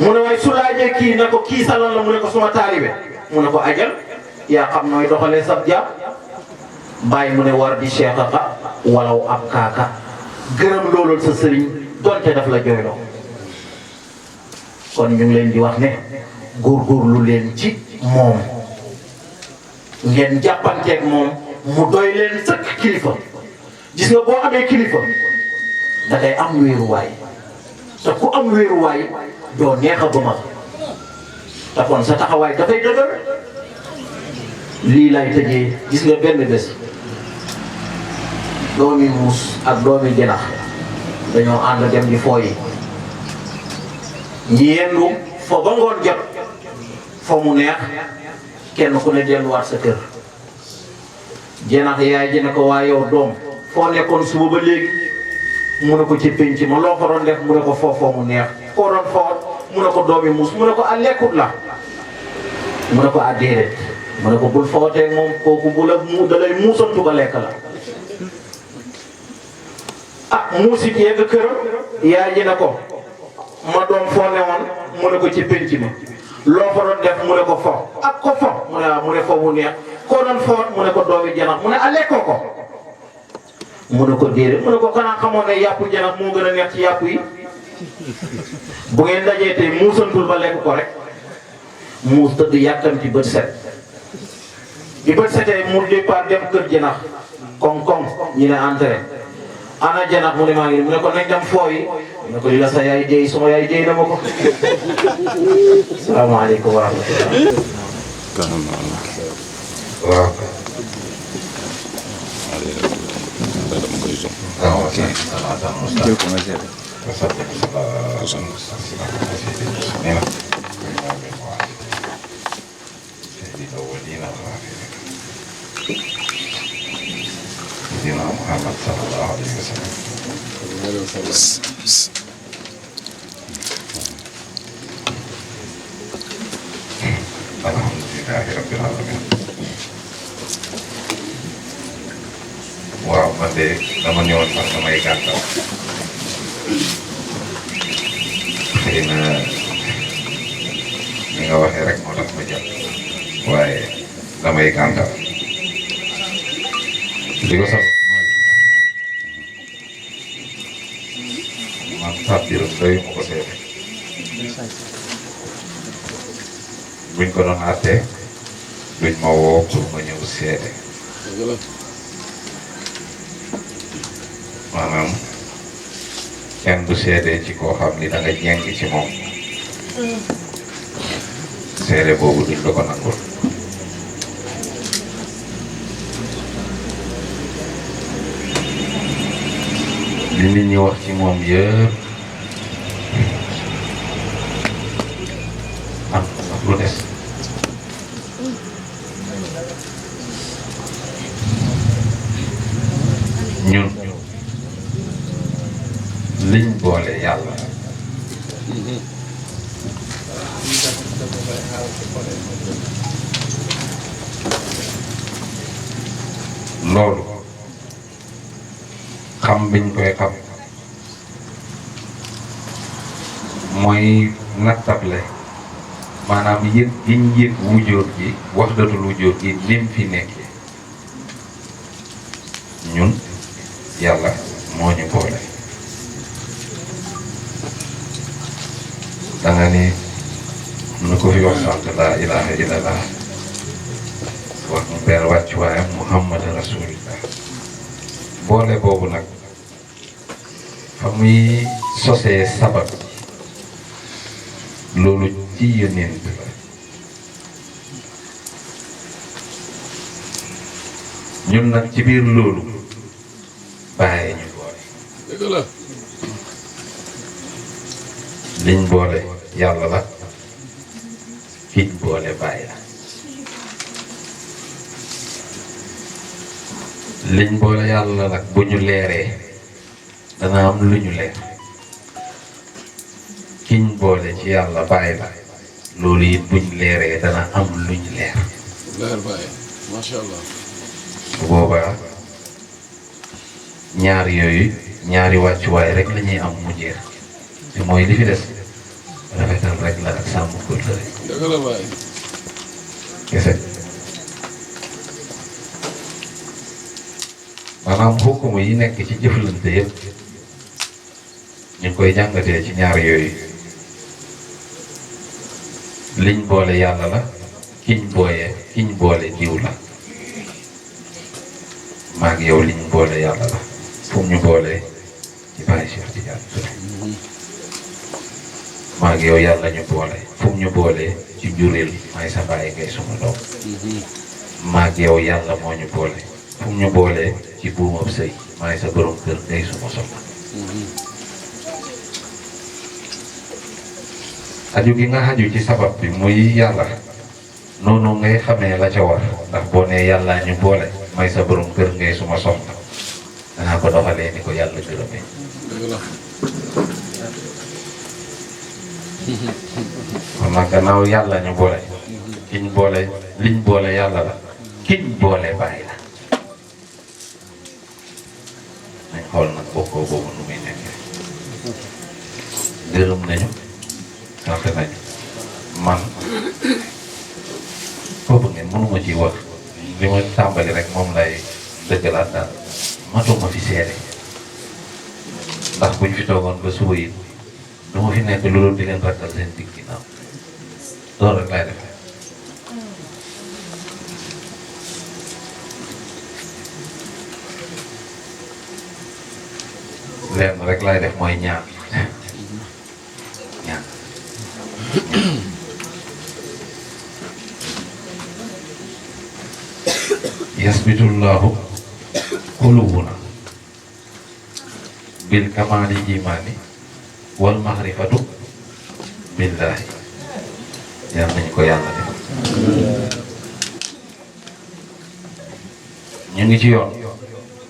mu ne waaye su laajee kii na ko kii sa lan la mu ne ko suma taalibe mu ne ko ajal yaa xam nooy doxalee sab jaam bàyyi mu ne war di cheikh aka walaw ab kaaka gërëm loolul sa sëriñ donte daf la jooyloo kon ñu ngi leen di wax ne góorgóorlu leen ci moom ngeen jàppanteeg moom mu doy leen sëkk kilifa. gis nga boo amee kilifa da ngay am wéeruwaay te ku am wéeruwaay doo neex a bëma te kon sa taxawaay dafay dëgër. lii lay tëjee gis nga benn bés doomi muus ak doomi jinax dañoo ànd dem di fooyi ñi yendu fo ba ngoon jot fo mu neex kenn ku ne delluwaat sa kër. jinax yaay ji ne ko waa yow doom foo nekkoon suba ba léegi mu ne ko ci pénc ma loo ko doon def mu ne ko foo mu neex koo doon foot mu ne ko doomi muus mu ne ko a lekkut la mu ne ko a déedéet mu ne ko bul footee moom kooku bu la da lay muusantu ba lekk la. muusit yegg këram yaay ji ne ko ma doom foo ne woon mu ne ko ci penc mi loo fa doon def mu ne ko fo ak ko fo mu ne fo mu neex koo doon foot mu ne ko doomi janax mu ne a lekkoo ko mu ne ko déedéet mu ne ko xanaa xamoon ne yàppu janax moo gën a neex ci yàpp yi bu ngeen dajee tey muusantul ba lekk ko rek muus tëdd yàkkamti bët set bi bët setee mu départ dem kër janax koŋ-koŋ ñu ne entré ana janax mu ne maa ngi mu ne ko nañ dem fooyi mu ne ko li la sa yaay déy suma yaay déy na ma ko. salaamaaleykum wa rahmatulah. waaw. ok. jël ko nga seet. Sayyidina Muhammad sallallahu alaihi wasallam. Alhamdulillahi rabbil alamin. Waaw man de dama ñëwoon sax damay gàttal. Xëy na ni nga waxee rek moo tax ma jàpp waaye damay gàttal. li ko sabab mooy man Pape Birame doy ma ko seede buñ ko doon àttee duñ ma woo pour ma ñëw seede maanaam kenn du seede ci koo xam ni da nga jeng ci moom seede boobu duñ la ko nangul. li nit ñi wax ci moom yëpp am sax lu des ñun liñ boole yàlla loolu xam biñ koy xam mooy nattable maanaam yëg giñ yëg wujjóot gi wahdatul wujjóot gi nim fi nekkee ñun yàlla moo ñu boole danga ni na ko fi wax sant laa ilaha illallah wax mu benn wàccuwaayam muhammad rasulillah boole boobu nag fa muy sosee sabab loolu ci yonent bi la ñun nag ci biir loolu bàyyi ñu boole dëgg la liñ boole yàlla la kiñ boole bàyyi la liñ boole yàlla nag bu ñu leeree dana am lu ñu leer kiñ boole ci yàlla bàyyi la loolu it buñ leeree dana am lu ñu leer leer bàyyi macha allah bu boobaa ñaar yooyu ñaari wàccuwaay rek la ñuy am mu jeex te mooy li fi des rafetal rek la ak sàmm kóllëre dëgg la bàyyi kese maanaam xukkuma yi nekk ci jëflante yëpp ñu ngi koy jàngatee ci ñaar yooyu liñ boole yàlla la kiñ boole diw la maag yow liñ boole yàlla la fu mu ñu boolee ci Baye Cheikh Tidiane Touré maag yow yàlla ñu boole fu mu ñu boolee ci njureel may sa bàyyi ngay suma doom maag yow yàlla moo ñu boole fu mu ñu boolee ci buumab sëy may sa borom kër ngay suma soxna aju gi nga xaju ci sabab bi muy yàlla noonu ngay xamee la ca war ndax boo nee yàllaa ñu boole may sa borom kër ngay suma soxna danaa ko doxalee ni ko yàlla gërëmee kon nag gannaaw yàlla ñu boole kiñ boole liñ boole yàlla la kiñ boole bàyyi la nañ xool nag bokkoo boobu nu muy nekkee gërëm nañu sant nañu man foofu ngeen mënuma ci wax li ma tàmbali rek moom lay dëggalaat daal matuma fi seede ndax buñ fi toogoon ba suba yi du ma fi nekk lu dul di leen rakkal seen digg ginnaaw loolu rek laay def lenn rek laay def mooy ñaan ñaan yasbitullahu qulubuna bil kamali imani wal mahrifatu billahi yal nañu ko yàlla def ñu ngi ci yoon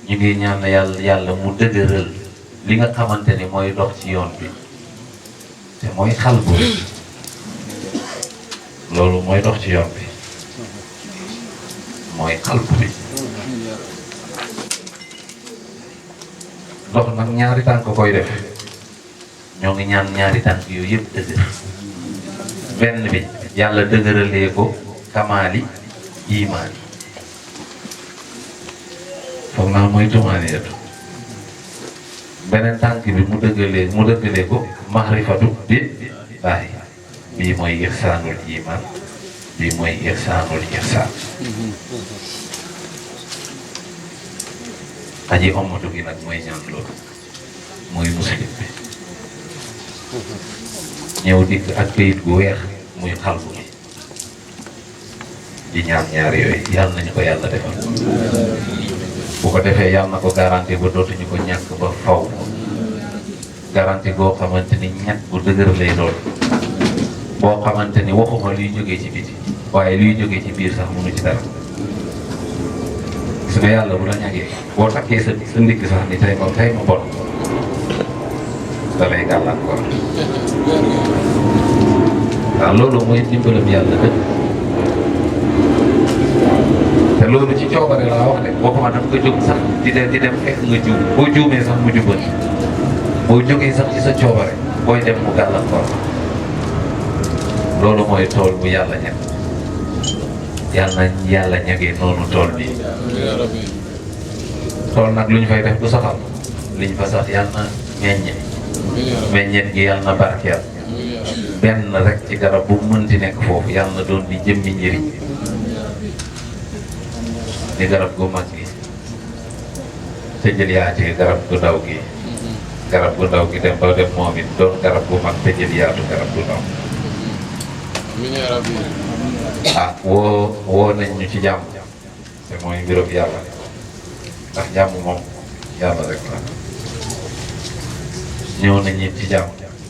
ñu ngi ñaan yàlla mu dëgëral li nga xamante ni mooy dox ci yoon bi te mooy xalbu loolu mooy dox ci yoon bi mooy xalbu bi dox nag ñaari tànk koy def ñoo ngi ñaan ñaari tànk yooyu yëpp dëgër benn bi yàlla dëgëralee ko kamaali imaani foog naa mooy tumaani yetu beneen tànk bi mu dëggalee ko mahrifatu bi bàyyi bii mooy ihsaanul iman bii mooy ihsaanul ihsaan aji ommatu gi nag mooy ñaan loolu mooy muslim bi ñëw dikk ak këyit gu weex muy xalbu gi di ñaan ñaar yooyu yàlla nañu ko yàlla defal bu ko defee yàlla na ko garanti ba dootuñu ko ñàkk ba faw garanti goo xamante ni ñàkk bu dëgër lay doon boo xamante ni waxuma luy jógee ci biti waaye luy jógee ci biir sax mënu ci dara gis nga yàlla bu la ñàkkee boo takkee sa ndigg sax ni tey ma bon da lay gàllankoor waaw loolu mooy dimbalam yàlla dëgg te loolu ci coobare laa wax de boppama daf nga jóg sax di dem fekk nga juum boo juumee sax mu jubal boo jógee sax ci sa coobare booy dem mu gàllankoor loolu mooy tool bu yàlla ñag yàlla ñagee noonu tool bi tool nag lu ñu fay def du saxal liñ fa sax yàlla na meññet gi yàlla na barkeel benn rek ci garab bu mënti nekk foofu yàlla na doon di jëmmi njëriñ di garab gu mag gi te jël yaatee garab gu ndaw gi dem ba dem moom it doon garab gu mag te jël yaatu garab gu ndaw ah woo nañ ñu ci jàmm te mooy mbirum yàlla ndax jàmm moom yàlla rek la ñëw nañ it ci jàmm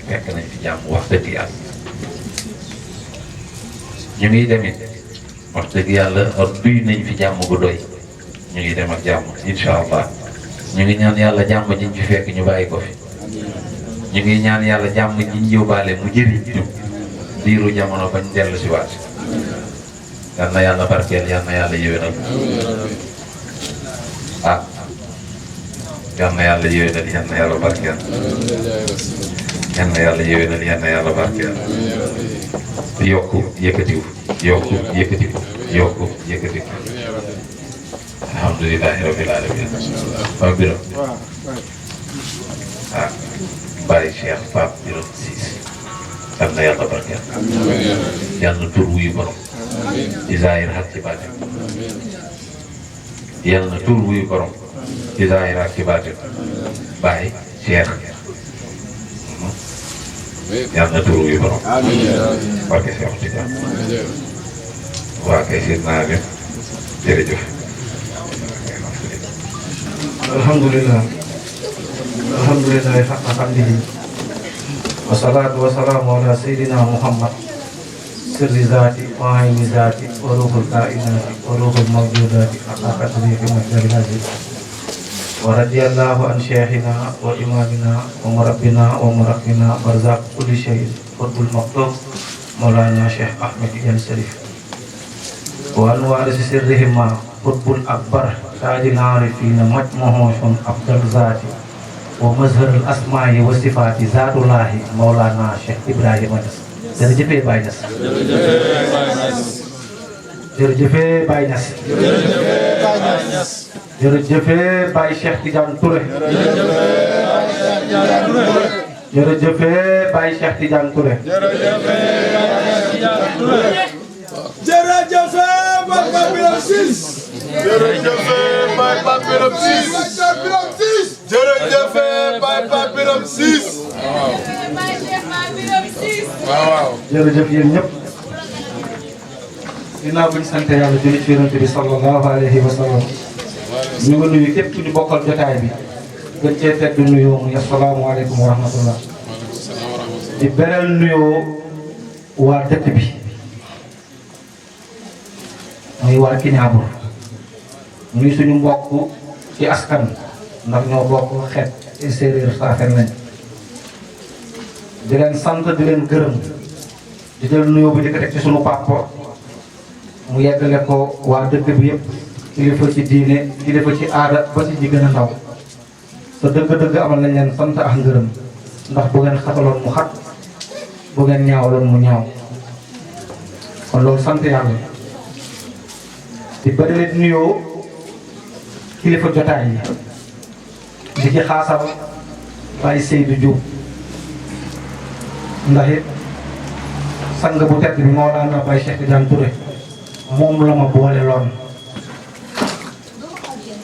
fekk nañ fi jàmm wax dëgg yàlla ñu ngi demit wax dëgg yàlla duy nañ fi jàmm bu doy ñu ngi dem ak jàmm incha allah ñu ngi ñaan yàlla jàmm jiñ fi fekk ñu bàyyi ko fi ñu ngi ñaan yàlla jàmm jiñ yóbbaale mu jëriñ ñu diiru jamono bañ dellu si waat yal na yàlla barkeel yal na yàlla yéwénal ah yal na yàlla yéwénal yal na yàlla barkeel yal na yàlla yéwénal yal na yàlla barkeel yokku yëkkatiw alhamdulilahi rabbil alamin waaw Birame ah Baye Cheikh Pape Birame Ciss yal na yàlla barkeel yal na tur wuyu borom ci zaahir ak ci baatin yal na tur wuyu borom ci zaahir ak ci baatin Baye Cheikh yal na tur wuyu borom barke Cheikh Tidiane waa kay seet naa leen jërëjëf. alhamdulillah haqqa hamdihi wa salaatu wa salaamu ala sayyidina Muhammad sirri zaati wa ayni zaati wa ruhul kainati wa ruhul mawjudati haqqa qadrihi wa miqdaarihi wa radiyallahu an shaykhina wa imamina wa murabbina wa murabbina barzaq kulli shay'in qutbul maktub Mawlana Cheikh Ahmed Tidiane Chérif wa an waarisi sirrihima qutbul akbar taajil aarifina majmuhum afdal zaati wa mazharul asmaa'i wa sifaati zaatullahi Mawlana Cheikh Ibrahima Niass. jërëjëf Baye Niass. jërëjëf Baye Niass. jërëjëf Baye Cheikh Tidiane Touré. jërëjëf Baye Cheikh Tidiane Touré. jërëjëf Baye Biram Ciss. jërëjëf Baye Biram Ciss. jërëjëf Baye Biram Ciss. waaw. jërëjëf yéen ñëpp. ginnaaw bu ñu sant yàlla julli ci yonent bi sallallahu alayhi wa sallam. ñu ngi nuyu képp ku ñu bokkal jotaay bi. gën cee tedd nuyoo muy asalaamaaleykum wa rahmatullah. di beral nuyoo waa dëkk bi. muy waa Kiñaabur. ñuy suñu mbokk ci askan. ndax ñoo bokk xeet ci séeréer saafen lañ. di leen sant di leen gërëm. di jël nuyoo bi di ko teg ci suñu papa. mu yeggale ko waa dëkk bi yëpp. kilifa ci diine kilifa ci aada ba ci ji gën a ndaw. te dëgg-dëgg amal nañ leen sant ak ngërëm. ndax bu ngeen xataloon mu xat. bu ngeen ñaawaloon mu ñaaw. kon loolu sant yàlla. di bëri leen nuyoo kilifa jotaay yi. di ci xaasal Baye Seydou Diop. ndax it sang bu tedd bi Mawlana Baye Cheikh Tidiane Touré. moom la ma boole loon.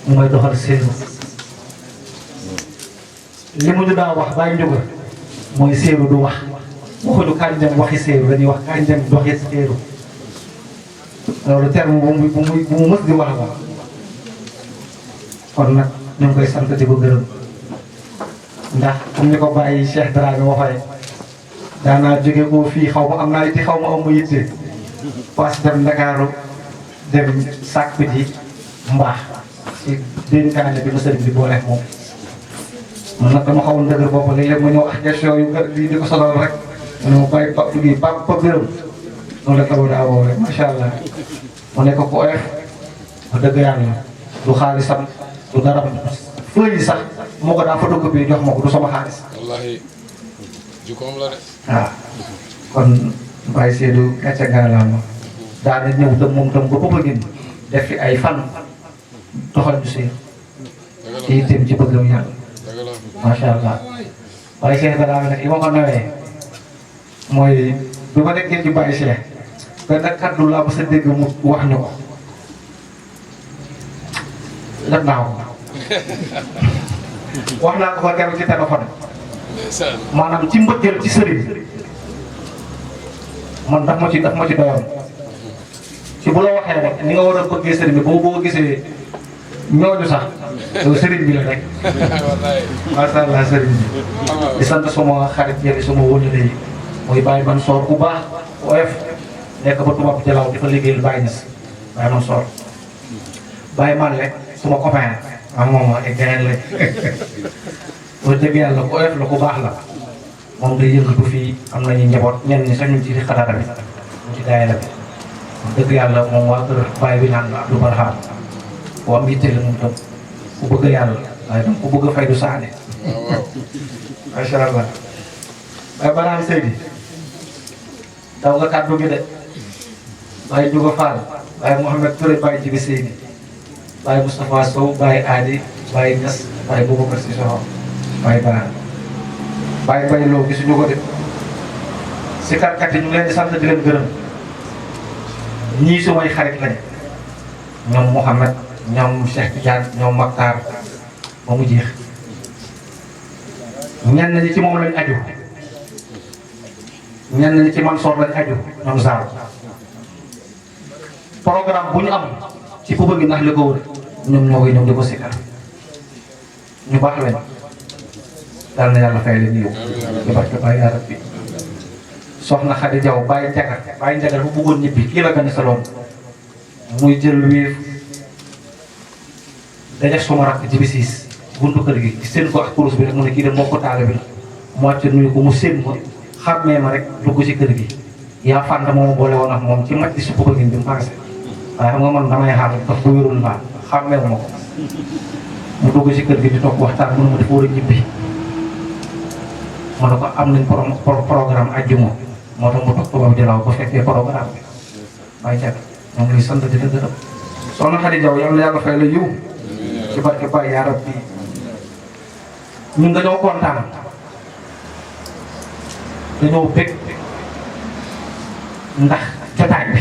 mu may doxal séeru. li mu ñu daa wax Baye Ndiouga mooy séeru du wax. waxuñu kañ dem waxi séeru dañuy wax kañ dem doxi séeru. loolu terme bu mu mës di wax la. kon nag ñu ngi koy sant di ko gërëm. ndax comme ni ko Baye Cheikh Dramé waxee. daanaa jóge ko fii xaw ma am naa yitte xaw ma am ma yitte. paas dem Ndakaaru dem sàkku ji mbaax. ci dénkaane bi ma sëriñ bi boole moom. man nag dama xawoon dëgër bopp léeg-léeg ma ñëw ak question yu di ko sonal rek. ma ne ma bàyyi pa gërëm. noonu la ko daa woo rek macha allah. mu nekk ko oyof. wax dëgg yàlla du xaalisam du dara feuille yi sax moo ko daa photocopie jox ma ko du sama xaalis. wallaahi jukkoom la de. waaw kon Baye Seydou gàcce gàllaama daana ñëw tam moom tam ba Popenguine def fi ay fan doxal ñu si ci itam ci bëggam yàlla macha allah. Baye Cheikh Dramé nag li ma ko nawee mooy bi ma nekkee ci Baye Cheikh benn kaddu laa ba sa dégg mu wax ñu ko lépp naa ko wax naa ko fa keroog ci téléphone maanaam ci mbëggeel ci sëriñ man daf ma ci doyoon ci bu la waxee rek ni nga war a bëggee sëriñ bi boo gisee ñooñu sax yow sëriñ bi la rek macha allah sëriñ bi di sant suma xarit yi suma wëllële yi muy Baye Mansour bu baax oyof nekk ba tubaab jalaaw di fa liggéeyal Baye Niass Baye Mansour Baye Malle suma copain ak moom ay gayen la wax dëgg yàlla ku oyof la ku baax la moom day yëngatu fii am nañu njaboot ñenn ñi sax ñu ci xadaara bi ñu ci daayira bi wax dëgg yàlla moom waa kër Baye bi naan la Abdou Barham ku am yitte la moom tam ku bëgg yàlla waaye tam ku bëgg faydu saane macha allah Baye Barham Seydi daw nga kàddu gi de Baye Diogo Fall Baye Mouhamed Touré Baye Jibi Seydi Baye Moustapha Sow Baye Adi Baye Niass Baye Boubacar Sissoko Baye Bara Baye Baye Lo gisuñu ko de si karkat yi ñu leen di sant di leen gërëm ñii sumay xarit lañ ñoom Mouhamed ñoom Cheikh Tidiane ñoom Maktar ba mu jeex ñenn ñi ci moom lañ aju ñenn ñi ci Mansoor lañ aju ñoom Zaal programme bu ñu am ci fu bëgg ndax li ko wër ñoom ñoo koy ñëw di ko sikkar ñu baax lañ daal na yàlla fay leen yiw di barke Baay yaa rabbi soxna Xadi Jaw Baye Njagar bu bëggoon ñibbi kii la gën a saloon muy jël wéef daje suma rakk ji bi siis buntu kër gi seen ko ak kurus bi rek mu ne kii de mbokk taale bi la mu wàcc nuyu ko mu séen ma xàmmee ma rek dugg ci kër gi yaa fànn moom boole woon ak moom ci maj di su ko bëggin bi mu passé waaye xam nga man damay xaar daf ko wérul mbaa xàmmeewu ma ko mu dugg ci kër gi di toog waxtaan mënu ma dafa war a ñibbi ma ne ko am nañ programme ajjuma moo tax mu toog tubaab jëlaw ba fekkee programme bi waaye jag ñoo ngi lay sant di la gërëm soxna Xadi Jaw yal na yàlla fay la yiw ci barke Baay yaa rabbi ñun dañoo kontaan dañoo bëgg ndax jotaay bi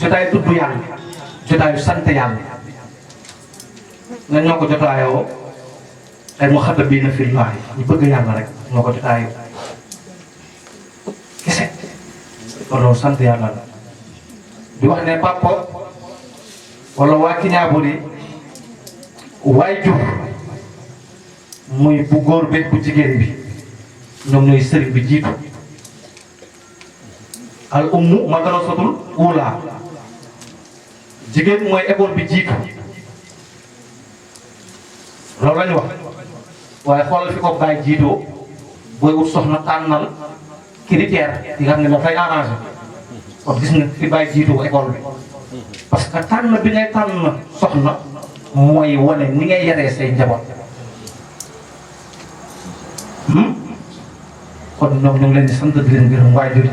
jotaay tudd yàlla jotaayu sant yàlla nga ñoo ko jotaayoo ay mu xata bii na filmaayi ñu bëgg yàlla rek ñoo ko jotaayoo kese kon loolu sant yàlla la di wax ne papa wala waa Kiñaaburi waay jur muy bu góor beeg bu jigéen bi ñoom ñooy sëriñ bi jiitu al ummu madrasatul ula jigéen mooy école bi jiitu loolu la ñu wax waaye xoolal fi ko bàyyi jiitoo booy wut soxna tànnal critère yi nga xam ne dafay arrangé kon gis nga fi bàyyi jiitoo école bi parce que tànn bi ngay tànn soxna mooy wane ni ngay yaree say njaboot kon ñoom ñu ngi leen di sant di leen gërëm waajur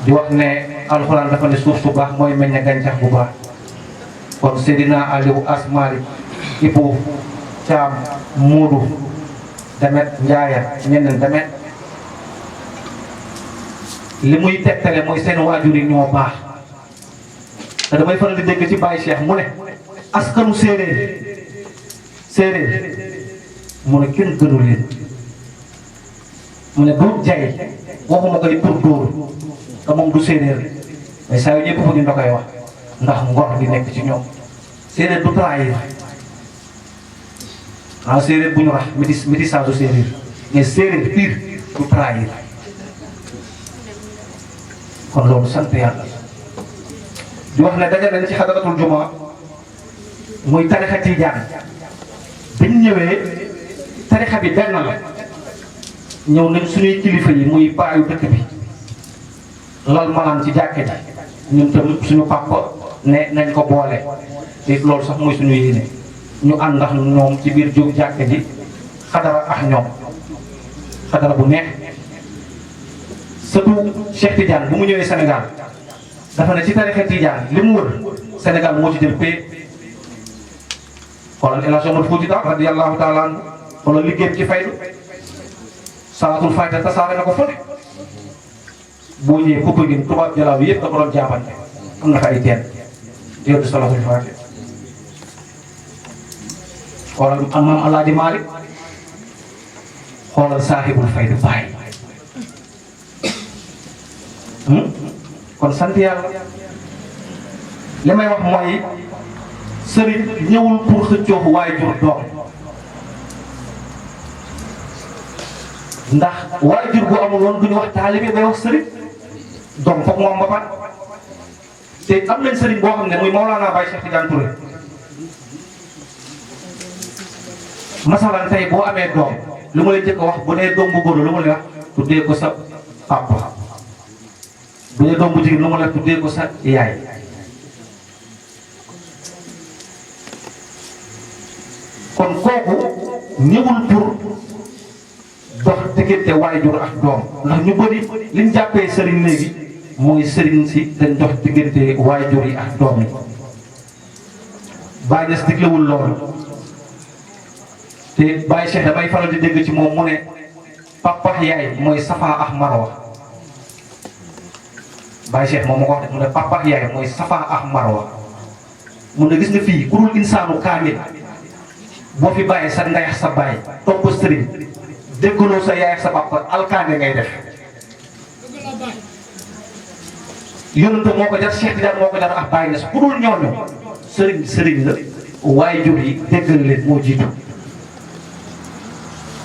di wax ne alxuraan dafa ne suuf su baax mooy meññ gàncax bu baax kon Seydina Aliou Asmalik Ipo Caam Moodu Demet Njaaya ñeneen Demet li muy tegtale mooy seen waajur yi ñoo baax te damay faral di dégg ci Baye Cheikh mu ne askanu séeréer mu ne kenn gënu leen mu ne du jay waxuma ko pour dóor te moom du séeréer mais saa yu ñëpp fu ñu da koy wax ndax ngor di nekk ci ñoom séeréer du trahir séeréer bu ñu rax métissage du séeréer mais séeréer pire du trahir kon loolu sant yàlla di wax ne daje nañ ci xadaratul juma muy tarixa tijaan biñ ñëwee tarixa bi benn la ñëw nañ suñuy kilifa yi muy baayu dëkk bi lal maanaam ci jàkka ji ñun tam suñu papa ne nañ ko boole te loolu sax mooy suñu yéene ñu ànd ndax ñoom ci biir jóg jàkka ji xadara ak ñoom xadara bu neex surtout Cheikh Tidiane bu mu ñëwee Sénégal dafa ne ci tarixa Tidiane li mu wër Sénégal moo ci jël paie xoolal El Hadj Omar Fouti Tall radiyallahu taala anhu wala liggéeyam ci faydu salaatul fayda tasaare na ko fële boo ñëwee Popenguine tubaab jalaaw yëpp da ko doon jaabante am na fa ay teen di yor di salaatul fayda xoolal maam Alaaji Maalik xoolal saaxibul fayda baay kon sant yàlla li may wax mooy sëriñ ñëwul pour xëccoo waajur doom ndax waajur bu amul woon du ñu wax taalibe day wax sëriñ doom foog moom ba pare te am nañ sëriñ boo xam ne muy Mawlana Baye Cheikh Tidiane Touré masalan tey boo amee doom lu ma leen njëkk a wax bu dee doom bu góor lu ma leen wax tuddee ko sa papa bu dee doom bu jigéen lu ma leen tuddee ko sa yaay kon kooku ñëwul pour dox diggante waajur ak doom ndax ñu bëri liñ jàppee sëriñ léegi mooy sëriñ si dañ dox diggante waajur yi ak doom yi Baye Niass diglewul loolu te Baye Cheikh damay faral di dégg ci moom mu ne papa yaay mooy Safa ak Marwa Baye Cheikh moom moo ko wax de mu ne papa yaay mooy Safa ak Marwa mun na gis nga fii ku dul insaanu kaamil boo fi bàyyee sa ndey ak sa baay topp sëriñ déggaloo sa yaay ak sa papa alkaane ngay def yonente moo ko jar Cheikh Tidiane moo ko jar ak Baye Niass ku dul ñooñu sëriñ la waaye jur yi déggal leen moo jiitu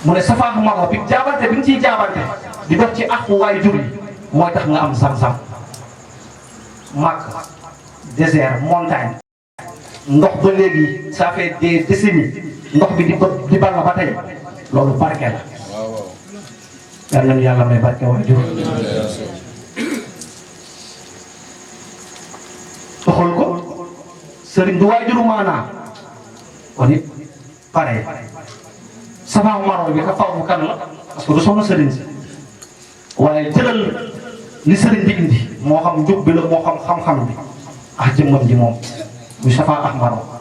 mu ne Safa ak Marwa bi jaabante bi ñu ciy jaabante di dox ci àqu waaye jur yi mooy tax nga am Zamzam Makka désert montagne ndox ba léegi ça fait des décennies ndox bi di ball ba tey loolu barke la yal nañu yàlla may barke waaye jur xool ko sëriñ du waajuru maanaa kon it pare Safa Marwa bi ka faw mu kan la parce que du soxna sëriñ si waaye jëlal li sëriñ bi indi moo xam njub bi la moo xam xam-xam bi ak jëmmam ji moom muy Safa ak Marwa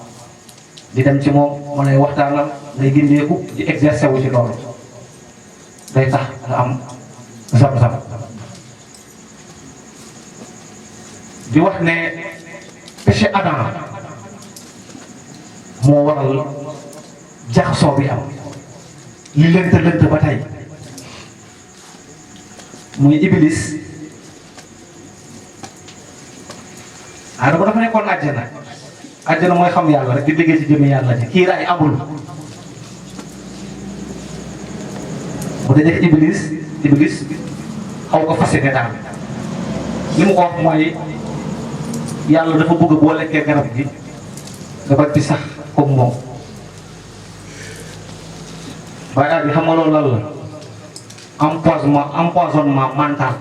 di dem ci moom mu lay waxtaanal day gindeeku di exercer wu ci loolu day tax nga am Zamzam di wax ne péché Adam moo waral jaxasoo bi am li lënt ba tey muy Iblis Adama dafa nekkoon àjjana mooy xam yàlla rek di liggéey ci jëmee yàlla ji kiiraay amul mu dajeek Iblis xaw ko fasciné daal li mu ko wax mooy yàlla dafa bëgg boo lekkee garab gi garab bi sax comme moom waaye bi xam nga loolu lan la empoisonnement mental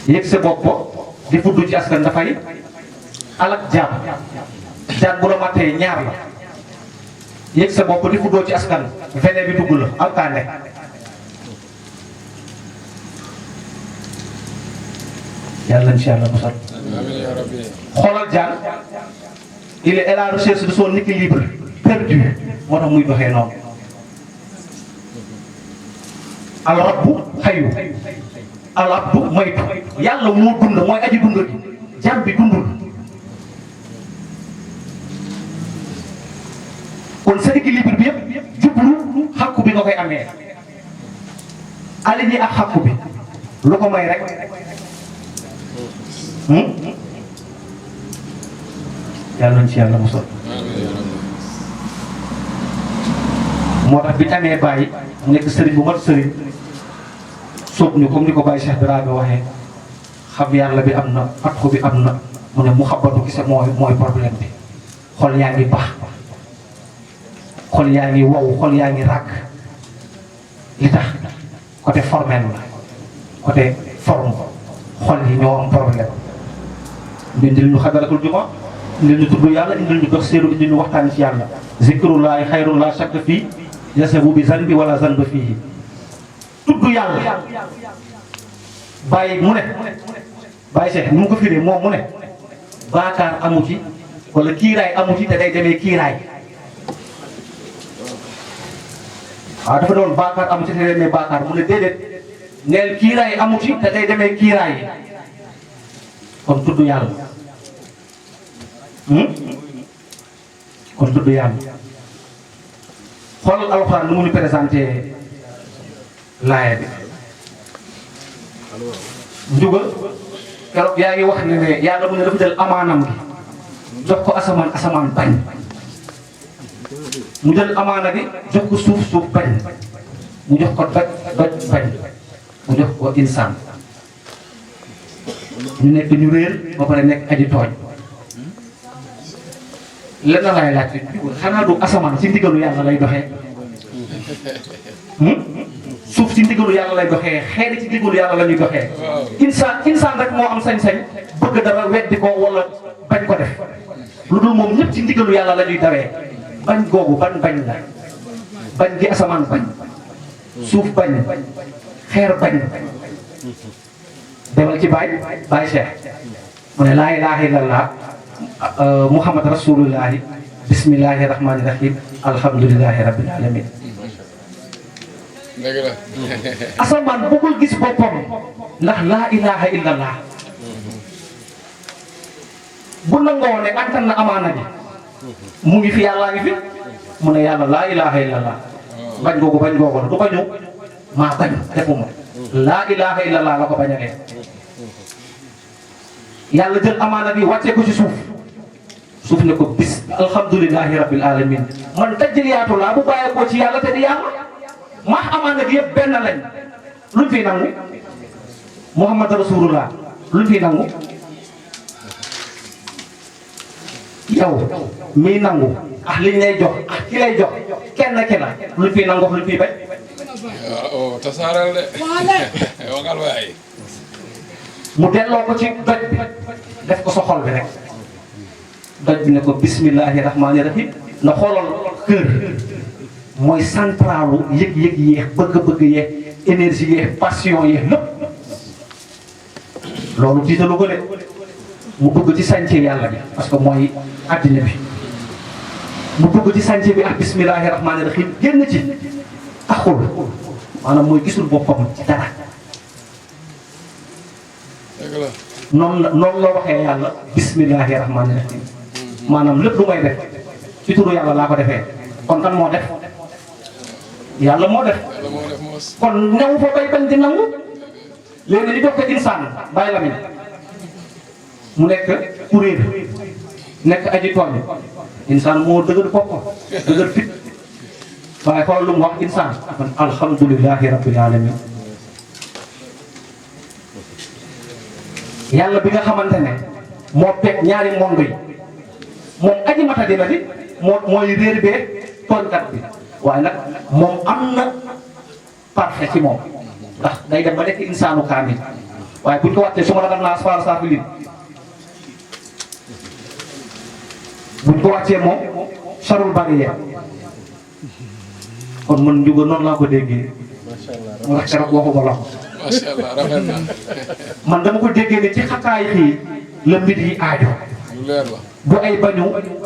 yëg sa bopp di fudd ci askan dafay alak jaan bu la matee ñaar la yëg sa bopp di fuddoo ci askan vene bi dugg la alkaande yàlla nañ ci yàlla musal xoolal jaan il est à la recherche de son équilibre perdu moo tax muy doxee noonu al rabbu xayu al abdu maytu yàlla moo dund mooy aji dund gi jaan bi dundul kon sa équilibre bi yëpp jublu xàkku bi nga koy amee aligné ak xàkku bi lu ko may rek yàlla nañ ci yàlla musal moo tax bi ñu amee bàyyi mu nekk sëriñ bu mat sëriñ sóob ñu comme ni ko Baye Cheikh Dramé waxee xam yàlla bi am na fatxu bi am na mu ne mu xabatu gise mooy problème bi xol yaa ngi bax xol yaa ngi wow xol yaa ngi ràkk li tax côté formel la côté forme xol yi ñoo am problème ñu indil ñu xadaratul juma indil ñu tudd yàlla indil ñu dox seeru indil ñu waxtaan ci yàlla zikrullahi xayrun la shakka fii yasabu bi zanbi wala zanba fii tudd yàlla bàyyi mu ne bàyyi Cheikh ni mu ko firee moom mu ne baakaar amu ci wala kiiraay amu ci te day demee kiiraay waaw dafa doon baakaar amu ci te day demee baakaar mu ne déedéet neel kiiraay amu ci te day demee kiiraay kon tudd yàlla kon tudd yàlla xoolal alxuraan nu mu ñu présenté laaya bi njuga keroog yaa ngi wax ne yàlla mu ne dafa jël amaanam gi jox ko asamaan bañ mu jël amaana gi jox ko suuf bañ mu jox ko doj bañ mu jox ko insaan ñu nekk ñu réer ba pare nekk aji tooñ lenn laay laajte xanaa du asamaan si ndigalu yàlla lay doxee suuf si ndigalu yàlla lay doxee xeeri ci ndigalu yàlla la ñuy doxee insaan rek moo am sañ-sañ bëgg dara weddi ko wala bañ ko def lu dul moom ñëpp ci ndigalu yàlla la ñuy dawee bañ googu bañ la bañ gi asamaan bañ suuf bañ xeer bañ demal ci Baye Cheikh mu ne laa ilaaha illallah Muhammad rasulullahi bismillahi rahmani rahim alhamdulillahi rabbil alamin dëgg la. asamaan bëggul gis boppam ndax laa ilaha illallah bu nangoo ne antan na amaana bi mu ngi fi yàllaa ngi fi mu ne yàlla laa ilaha illallah bañ googu la du bañu maa bañ defuma laa ilaha illallah la ko bañalee yàlla jël amaana bi wàccee ko ci suuf ne ko bis alhamdulillahi rabbil alamin man tajliyaatu laa bu bàyyee ko ci yàlla te di yàlla maa amaana bi yëpp benn lañ luñ fiy nangu muhammad rasulullah luñ fiy nangu yow miy nangu ah liñ lay jox ah ki lay jox kenn la luñ fiy nangu luñ fiy bañ. waaw tasaaral de waxal waay. mu delloo ko ci doj bi def ko sa xol bi rek doj bi ne ko bismillahi rahmaani rahim na xoolal kër mooy centralu yëg-yëg yeex bëgg-bëgg yeex énergie yeex passion yeex lépp loolu tiitalu ko de mu dugg ci sànce yàlla bi parce que mooy àddina bi mu dugg ci sànce bi ak bismillahi rahmaani rahim génn ci taxul maanaam mooy gisul boppam ci dara noonu la waxee yàlla bismillahi rahmaani rahim maanaam lépp lu may def ci turu yàlla laa ko defee kon kan moo def yàlla moo def kon ñëw fa bay bañ di nangu léegi li dox ko insaan bàyyi la mu nekk kuréel nekk aji tooñ insaan moo dëgër boppam dëgër fit waaye xool lu mu wax insaan man alhamdulillahi rabbil alamin yàlla bi nga xamante ne moo teg ñaari monde yi moom aji mata dina di mooy réer bee tooñkat bi waaye nag moom am na parfait ci moom ndax day dem ba nekk insaanu kaamil waaye buñ ko wàccee su ma la daan naa asfaal saafilin buñ ko wàccee moom sarul bariye kon man njuga noonu laa ko déggee moo tax keroog waxuma la ko macha allah rafet na. man dama ko déggee ne ci xakaay xii la mbir yi aajo lu leer la. bu ay bañu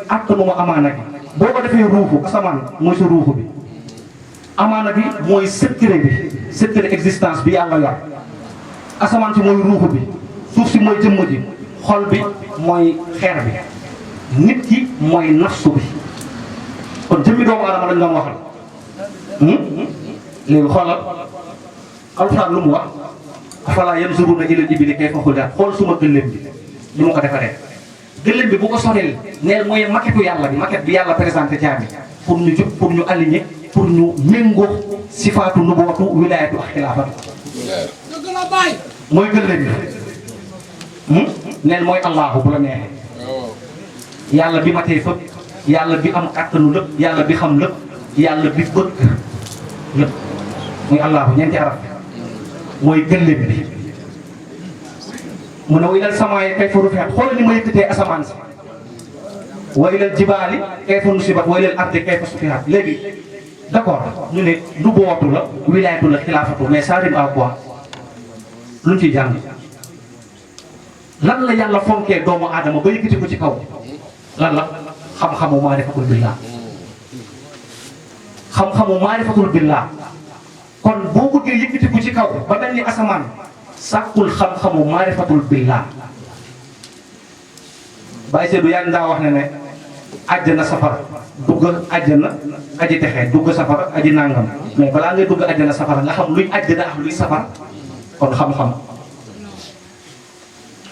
àttanu ma amaana bi boo ko defee ruuxu asamaan mooy sa ruuxu bi amaana bi mooy secret existence bi yàlla yor asamaan si mooy ruuxu bi suuf si mooy jëmm ji xol bi mooy xeer bi nit ki mooy nafsu bi kon jëmmi doomu aadama lañ doon waxal léegi xoolal alxuraan lu mu wax afalaa yanzuruuna ilal ibili kayfa xuliqat xool suma gëléem bi li ma ko defaree gëléem bi bu ko soreel neel mooy maquette yàlla bi maquette bi yàlla présenté jaami pour ñu jub pour ñu aligné pour ñu méngoo sifaatu nubuwatu wilaayatu ak xilaafatu mooy gëléem bi neel mooy allahu bu la neexee yàlla bi matee fëpp yàlla bi am kàttanu lépp yàlla bi xam lépp yàlla bi bëgg lépp muy allahu ñeenti arab mooy gëléem bi mu ne wa ilal samaa'i kayfa rufi'at xoolal ni ma yëkkatee asamaan si wa ilal jibaali kayfa nusibat wa ilal ardi kayfa sutihat léegi d'accord ñu ne nubuwatu la wilaayatu la xilaafatu mais ça rime à quoi luñ ciy jàng lan la yàlla fonkee doomu aadama ba yëkkati ko ci kaw lan la xam-xamu maarifatul billah xam-xamu maarifatul billah kon boo bëggee yëkkati ko ci kaw ba mel ni asamaan sàkkul xam-xamu maarifatul billah Baye Seydou yaa ngi daa wax ne àjjana safara dugg àjjana aji texe dugg safara aji nangam mais balaa ngay dugg àjjana safara nga xam luy àjjana ak luy safara kon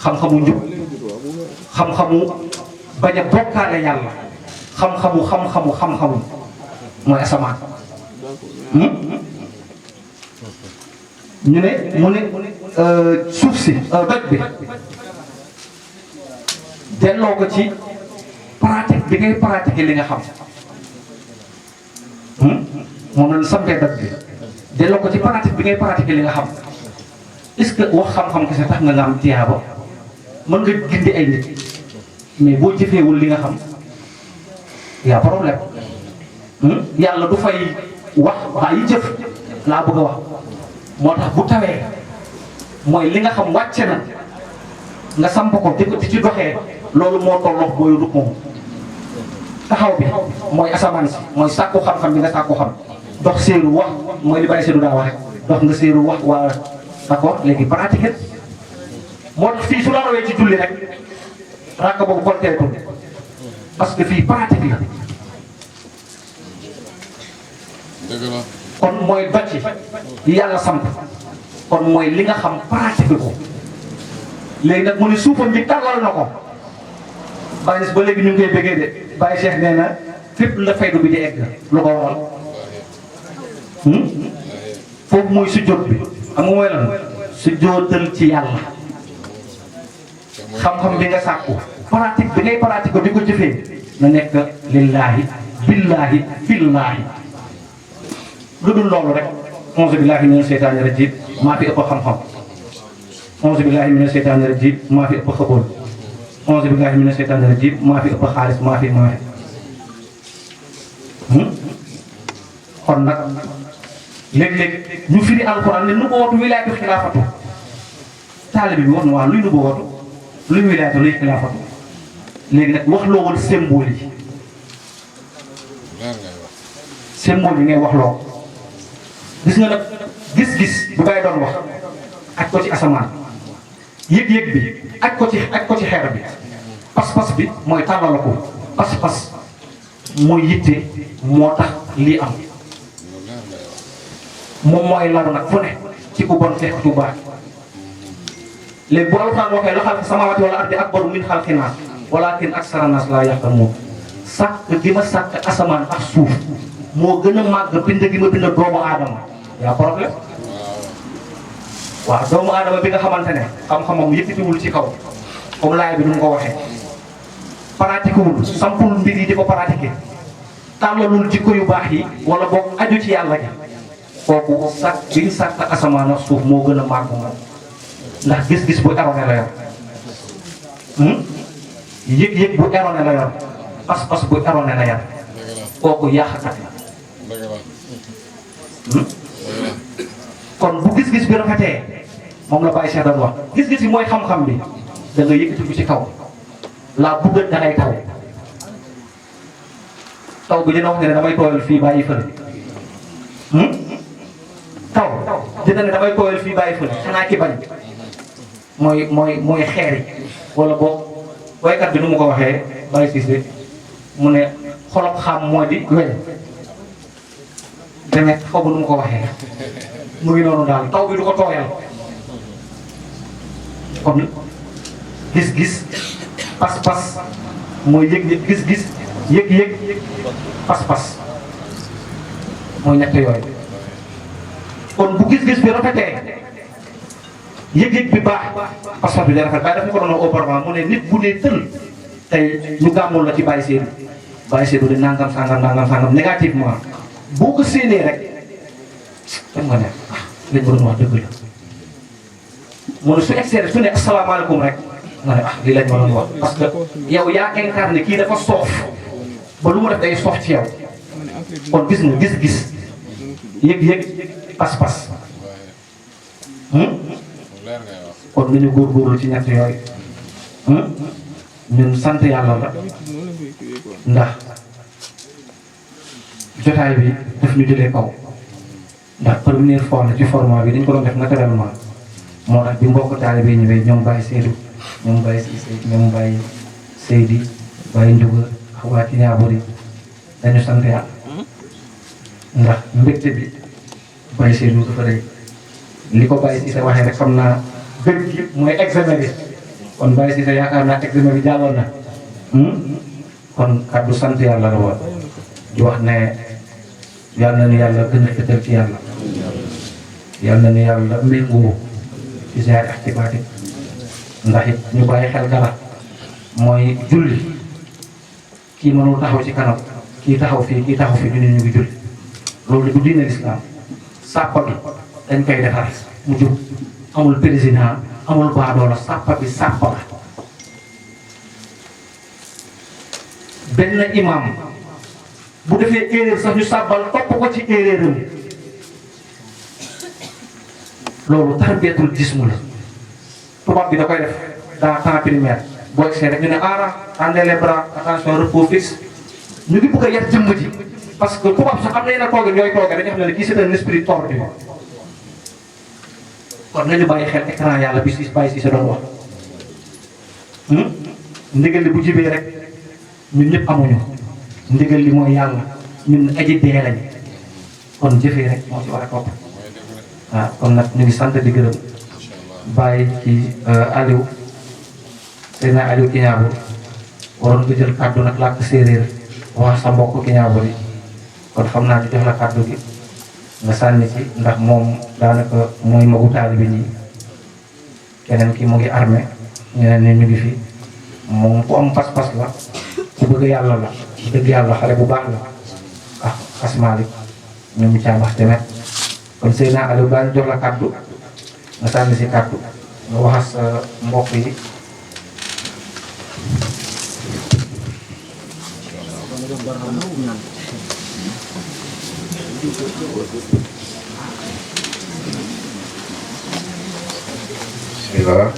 xam-xamu njub xam-xamu bañ a bokkaale yàlla xam-xamu mooy asamaan ñu ne mu ne suuf si doj bi delloo ko ci pratique bi ngay pratiquer li nga xam moom lañ sampee doj bi delloo ko ci pratique bi ngay pratiquer li nga xam est-ce que wax xam-xam kese tax nga am tiyaaba mën nga gindi ay nit mais boo jëfeewul li nga xam y'a problème yàlla du fay wax bàyyi jëf laa bëgg a wax moo tax bu tawee mooy li nga xam wàcce na nga samp ko di ci doxee loolu moo tolloo booy rukk moom taxaw bi mooy asamaan si mooy sàkku xam-xam bi nga sàkku xam dox séeru wax mooy li bàyyi séeru daa wax rek dox nga séeru wax waa d'accord léegi pratique moo tax fii su la rawee ci julli rek rakk boobu konteetul parce que fii pratique la dëgg la kon mooy docci yi yàlla samp kon mooy li nga xam pratique ko léegi nag mu ne suufam bi tàllal na ko bàyyi ba léegi ñu ngi koy bëggee de bàyyi Cheikh nee na fépp la faydu bi di egg lu ko waral foofu mooy sujjóot bi xam nga mooy lan sujjóotal ci yàlla xam-xam bi nga sàkku pratique bi ngay pratique ko di ko jëfee na nekk lillaahi billaahi fillaahi lu dul loolu rek auzu billaahi mina seytaani rajiim maa fi ëpp xam-xam auzu billaahi mina seytaani rajiim maa fi ëpp xabool auzu billaahi mina seytaani rajiim maa fi ëpp xaalis maa fi kon nag léeg-léeg ñu firi alxuraan ne nu ko wootu wilaayatu xilaafatu taalibe bi wax na waaw luy nu ko wootu luy wilaayatu luy xilaafatu léegi nag wax loo woon symbole yi symbole yi ngay wax loo gis nga nag gis-gis bu bay doon wax aj ko ci asamaan yëg-yëg bi aj ko ci xeer bi pas-pas bi mooy tàllal ko pas-pas mooy yitte moo tax lii am moom mooy lalu nag fu ne ci ku bon fekk ku baax léegi bu alxuraan waxee la xalq samaawaati wala ardi akbaru min xalqi naas walaakin aksara naas laa ya'lamuun sàkk gi ma sàkk asamaan ak suuf moo gën a màgg bind gi ma bind doomu aadama yaa problème waaw doomu aadama bi nga xamante ne xam-xamam yëkkatiwul ci kaw comme laay bi nu mu ko waxee pratiqué wul sampul mbir yi di ko pratiqué tàllalul jikko yu baax yi wala boog aju ci yàlla gi kooku sàkk bi ñu sàkk asamaan ak suuf moo gën a màgg moom ndax gis-gis bu erroné la yor yëg-yëg bu erroné la yor pas-pas bu erroné la yor kooku yàqkat la kon bu gis-gis bi rafetee moom la Baye Cheikh doon wax gis-gis bi mooy xam-xam bi da nga yëkkati ko ci kaw laa bëgg da ngay taw bi dina wax ne damay tooyal fii bàyyi fële taw dina ne damay tooyal fii bàyyi fële xanaa ki bañ mooy xeer yi wala boog waykat bi nu mu ko waxee Baye Cissé mu ne xolob xam moo di weñ demet xaw ma nu mu ko waxee mu ngi noonu daal taw bi du ko tooyal kon gis-gis pas-pas mooy yëg-yëg gis-gis yëg-yëg pas-pas mooy ñett yooyu kon bu gis-gis bi rafetee yëg-yëg bi baax pas-pas bi day rafet waaye dafa ko doon auparavant mu ne nit bu ne tël tey ñu gàmmul la ci Baye Seydou de nangam sangam négativement boo ko séenee rek xam nga ne lañ ko doon wax dëgg la mu ne su externe su ne asalaamaaleykum rek nga ne lii lañ ma doon wax parce que yow yaa incarné kii dafa soof ba lu mu def day soof ci yow kon gis nga gis-gis yëg-yëg pas-pas kon nañu góorgóorlu ci ñett yooyu ñun sant yàlla la ndax jotaay bi daf ñu jëlee kaw ndax première fois la ci format bi dañ ko doon def naturellement moo tax bi mbokk taalibe bi ñëwee ñoom Baye Seydou ñoom Baye Cissé ñoom Baye Seydi Baye Ndiouga ak waa ci ñaabori dañu sant yàlla ndax mbégte bi Baye Seydou dafa rëy li ko Baye Cissé waxee rek xam naa bëgg gi mooy examen bi kon Baye Cissé yaakaar naa examen bi jàlloon na kon kàddu sant yàlla la woon di wax ne yal na ni yàlla gën a fëtal ci yàlla yal na ni yàlla méngoo ci ziar ak ci baati ndax it ñu bàyyi xel dara mooy julli kii mënul taxaw ci kanam kii taxaw fii kii taxaw fii ñu ne ñu ngi julli loolu du diine lislaam sàppa bi dañ koy defar mu jub amul président amul baadoola sàppa bi sàppa la benn imam bu defee erreur sax ñu sàbbal topp ko ci erreuram loolu tarbiyatul jismu la tubaab bi da koy def dans temps primaire boo egsee rek ñu ne ara tendez les bras attention repos fixe ñu ngi bëgg a yar jëmm ji parce que tubaab sax am na yenn toogin yooyu toogee dañuy xam ne kii c'est un esprit tordu kon nañu bàyyi xel écran yàlla bi si bàyyi si sa doon wax ndigal li bu jibee rek ñun ñëpp amuñu ndigal li mooy yàlla ñun aji dee lañ kon jëfee rek moo ci war a topp waaw kon nag ñu ngi sant di gërëm bàyyi ci Aliou Seydina Aliou Kiñaabu waroon nga jël kàddu nag làkk séeréer wax sa mbokk Kiñaabu yi kon xam naa ñu jox la kàddu gi nga sànni ci ndax moom daanaka mooy magu taalibe nii keneen ki mu ngi armé ñeneen ñi ñu ngi fi moom ku am pas-pas la ku bëgg yàlla la dëgg yàlla xale bu baax la ah asmaalik ñoom caamax demet kon Seydina Aliou baa ñu jox la kàddu nga sànni si kàddu nga waxas sa mbokk yi bismillah.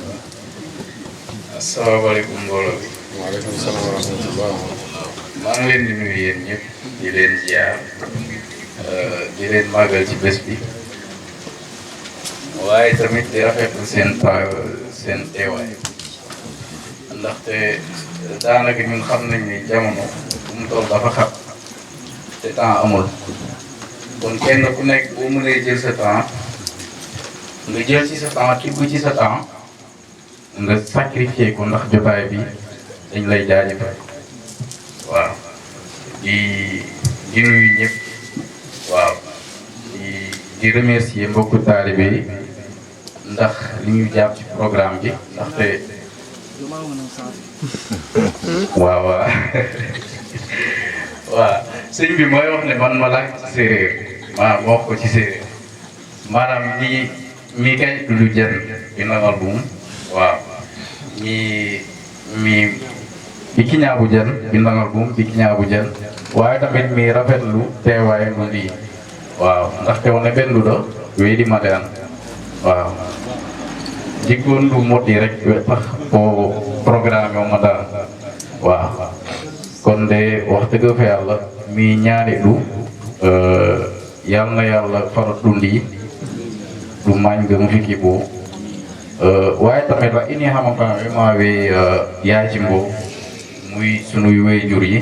Asalaamaaleykum mbooloo bi. waaleykum salaam wa rahmatullah. maa ngi leen di nuyu yéen ñëpp di leen ziar di leen màggal ci bés bi waaye tamit di rafetlu seen teewaay ndaxte daanaka ñun xam nañ ni jamono bu mu toll dafa xat te temps amul kon kenn ku nekk boo mënee jël sa temps nga jël ci sa temps tibb ci sa temps nga sacrifier ko ndax jotaay bi dañ lay jaajëfal waaw di nuyu ñëpp waaw di remercier mbokku taalibe yi ndax li ñu jàpp ci programme bi ndaxte waaw waaw sëñ bi mooy wax ne man ma laaj ci séeréer ma wax ko ci séeréer maanaam mi kay lu jën bi nagal buum waaw mi Kiñaabu jën bi ndangal buum bi Kiñaabu jën waaye tamit mi rafetlu teewaay nu lii waaw ndaxte wone ɓen ɗuɗo weeɗi maɗan waaw jikkoon ɗum moƴƴi rek tax o programme o maɗa waaw kon de wax dëgg fa yàlla mi ñaani ɗum yal na yàlla farat ɗum ndi ɗum mañgam fiki bo waaye tamit la ini xamakaame maa we yaajimbo muy sunuy waajur yi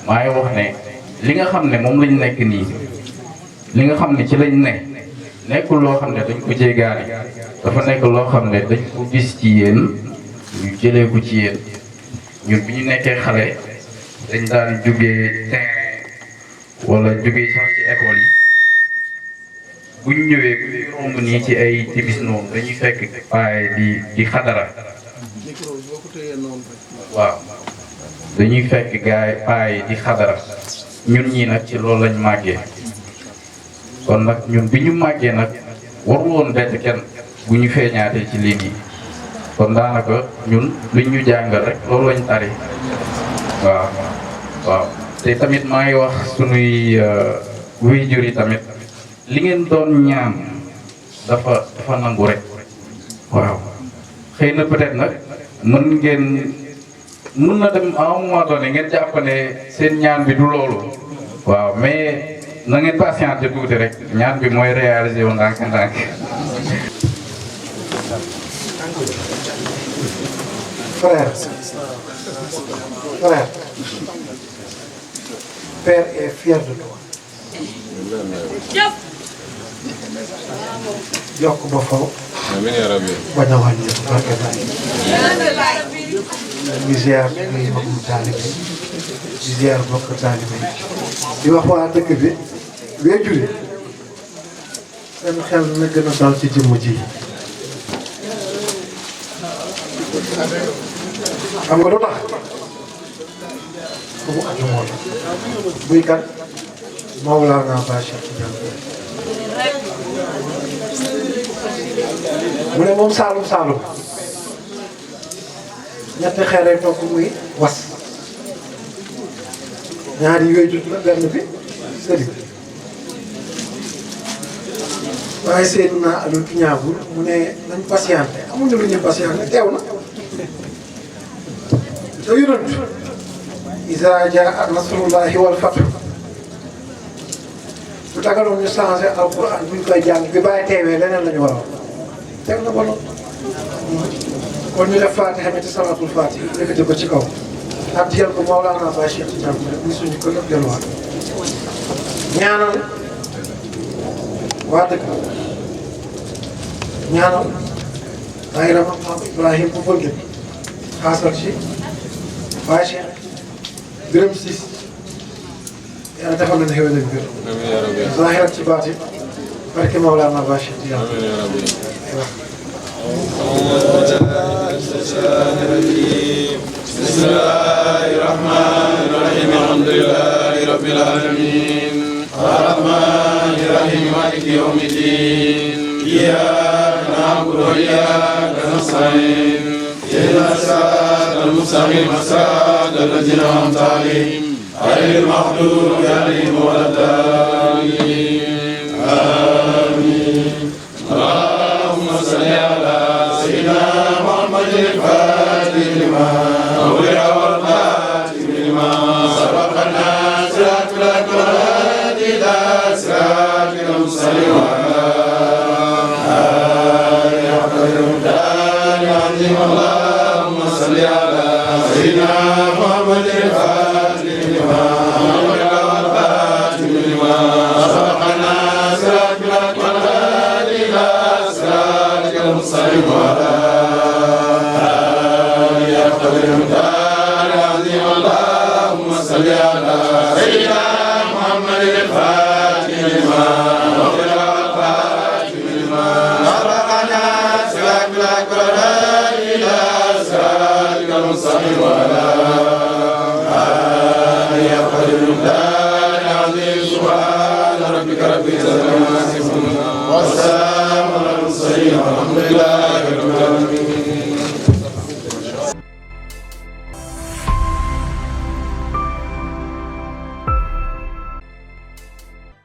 maa ngi wax ne li nga xam ne moom lañ nekk nii li nga xam ne ci lañ ne nekkul loo xam ne dañ ko jéegaani dafa nekk loo xam ne dañ ko gis ci yéen ñu jëlee ko ci yéen ñun bi ñu nekkee xale dañ daan jógee terrain wala jógee sax ci école yi bu ñu ñëwee bu ñuy romb nii ci ay timis noonu dañuy fekk paay di xadara waaw dañuy fekk gaay paay di xadara ñun ñii nag ci loolu lañ màggee kon nag ñun bi ñu màggee nag warul woon bett kenn bu ñu feeñaatee ci lii nii kon daanaka ñun liñ ñu jàngal rek loolu lañ tari waaw waaw te tamit maa ngi wax sunuy waajur yi tamit li ngeen doon ñaan dafa nangu rek waaw xëy na peut-être nag mën na dem à un moment donné ngeen jàpp ne seen ñaan bi du loolu waaw mais na ngeen patienté tuuti rek ñaan bi mooy réalisé wu ndànk-ndànk. Frère, Père est fier de toi. yokk ba faw amiin yaa rabbi bañ a wàññi barke Baay di ziar ñuy mbokku taalibe di ziar mbokku taalibe di wax waa dëkk bi waajur yi seen xel na gën a dal ci jëmm ji xam nga lu tax fu mu aju moo tax buy kat Mawlana Baay Cheikh Tidiane mu ne moom Saalum Saalum ñetti xeere toog muy was ñaari yooyu jut la benn bi sëriñ waaye Seydina Aliou Kiñaabu mu ne nañ patienté amuñu lu ñu patienté teew na te yonent izaa jaa nasrullahi wal fath bu dagaloon ñu changé alquran buñ koy jàng bi bàyyi teewee leneen la ñu war a wax teg na ko lool kon ñu def Fatiha ñetti salatul Fatiha yëkkati ko ci kaw ak jël ko Mawlana Baye Cheikh Tidiane muy suñu ko lépp delluwaat ñaanal waa dëkk ñaanal daayira Maam Ibrahim bu bëgg xaasal ci Baye Cheikh Birame Ciss yàlla defal nañu xéwal ak biir zahirat ci baati barke Mawlana Baye Cheikh Tidiane بسم الله الرحمن الرحيم الحمد لله رب العالمين الرحمن الرحيم مالك يوم الدين إياك نعبد وإياك نستعين اهدنا الصراط المستقيم صراط الذين أنعمت عليهم غير المغضوب عليهم ولا الضالين آمين اللهم صل على سيدنا محمد الفاتح لما أغلق والخاتم لما سبق الناس الأكبر والهادي إلى صراطك المستقيم وعلى آله حق المقدار العظيم اللهم صل على سيدنا محمد الفاتح لما أغلق والخاتم لما سبق الناس الأكبر والهادي إلى صراطك المستقيم وعلى اللهم صل على سيدنا محمد الفاتح لما أغلق والخاتم لما سبق الناس الأكبر إلى صراطك المستقيم وعلى آله حق المقدار العظيم سبحان ربك رب العزة عما يصفون والسلام على المرسلين والحمد لله رب العالمين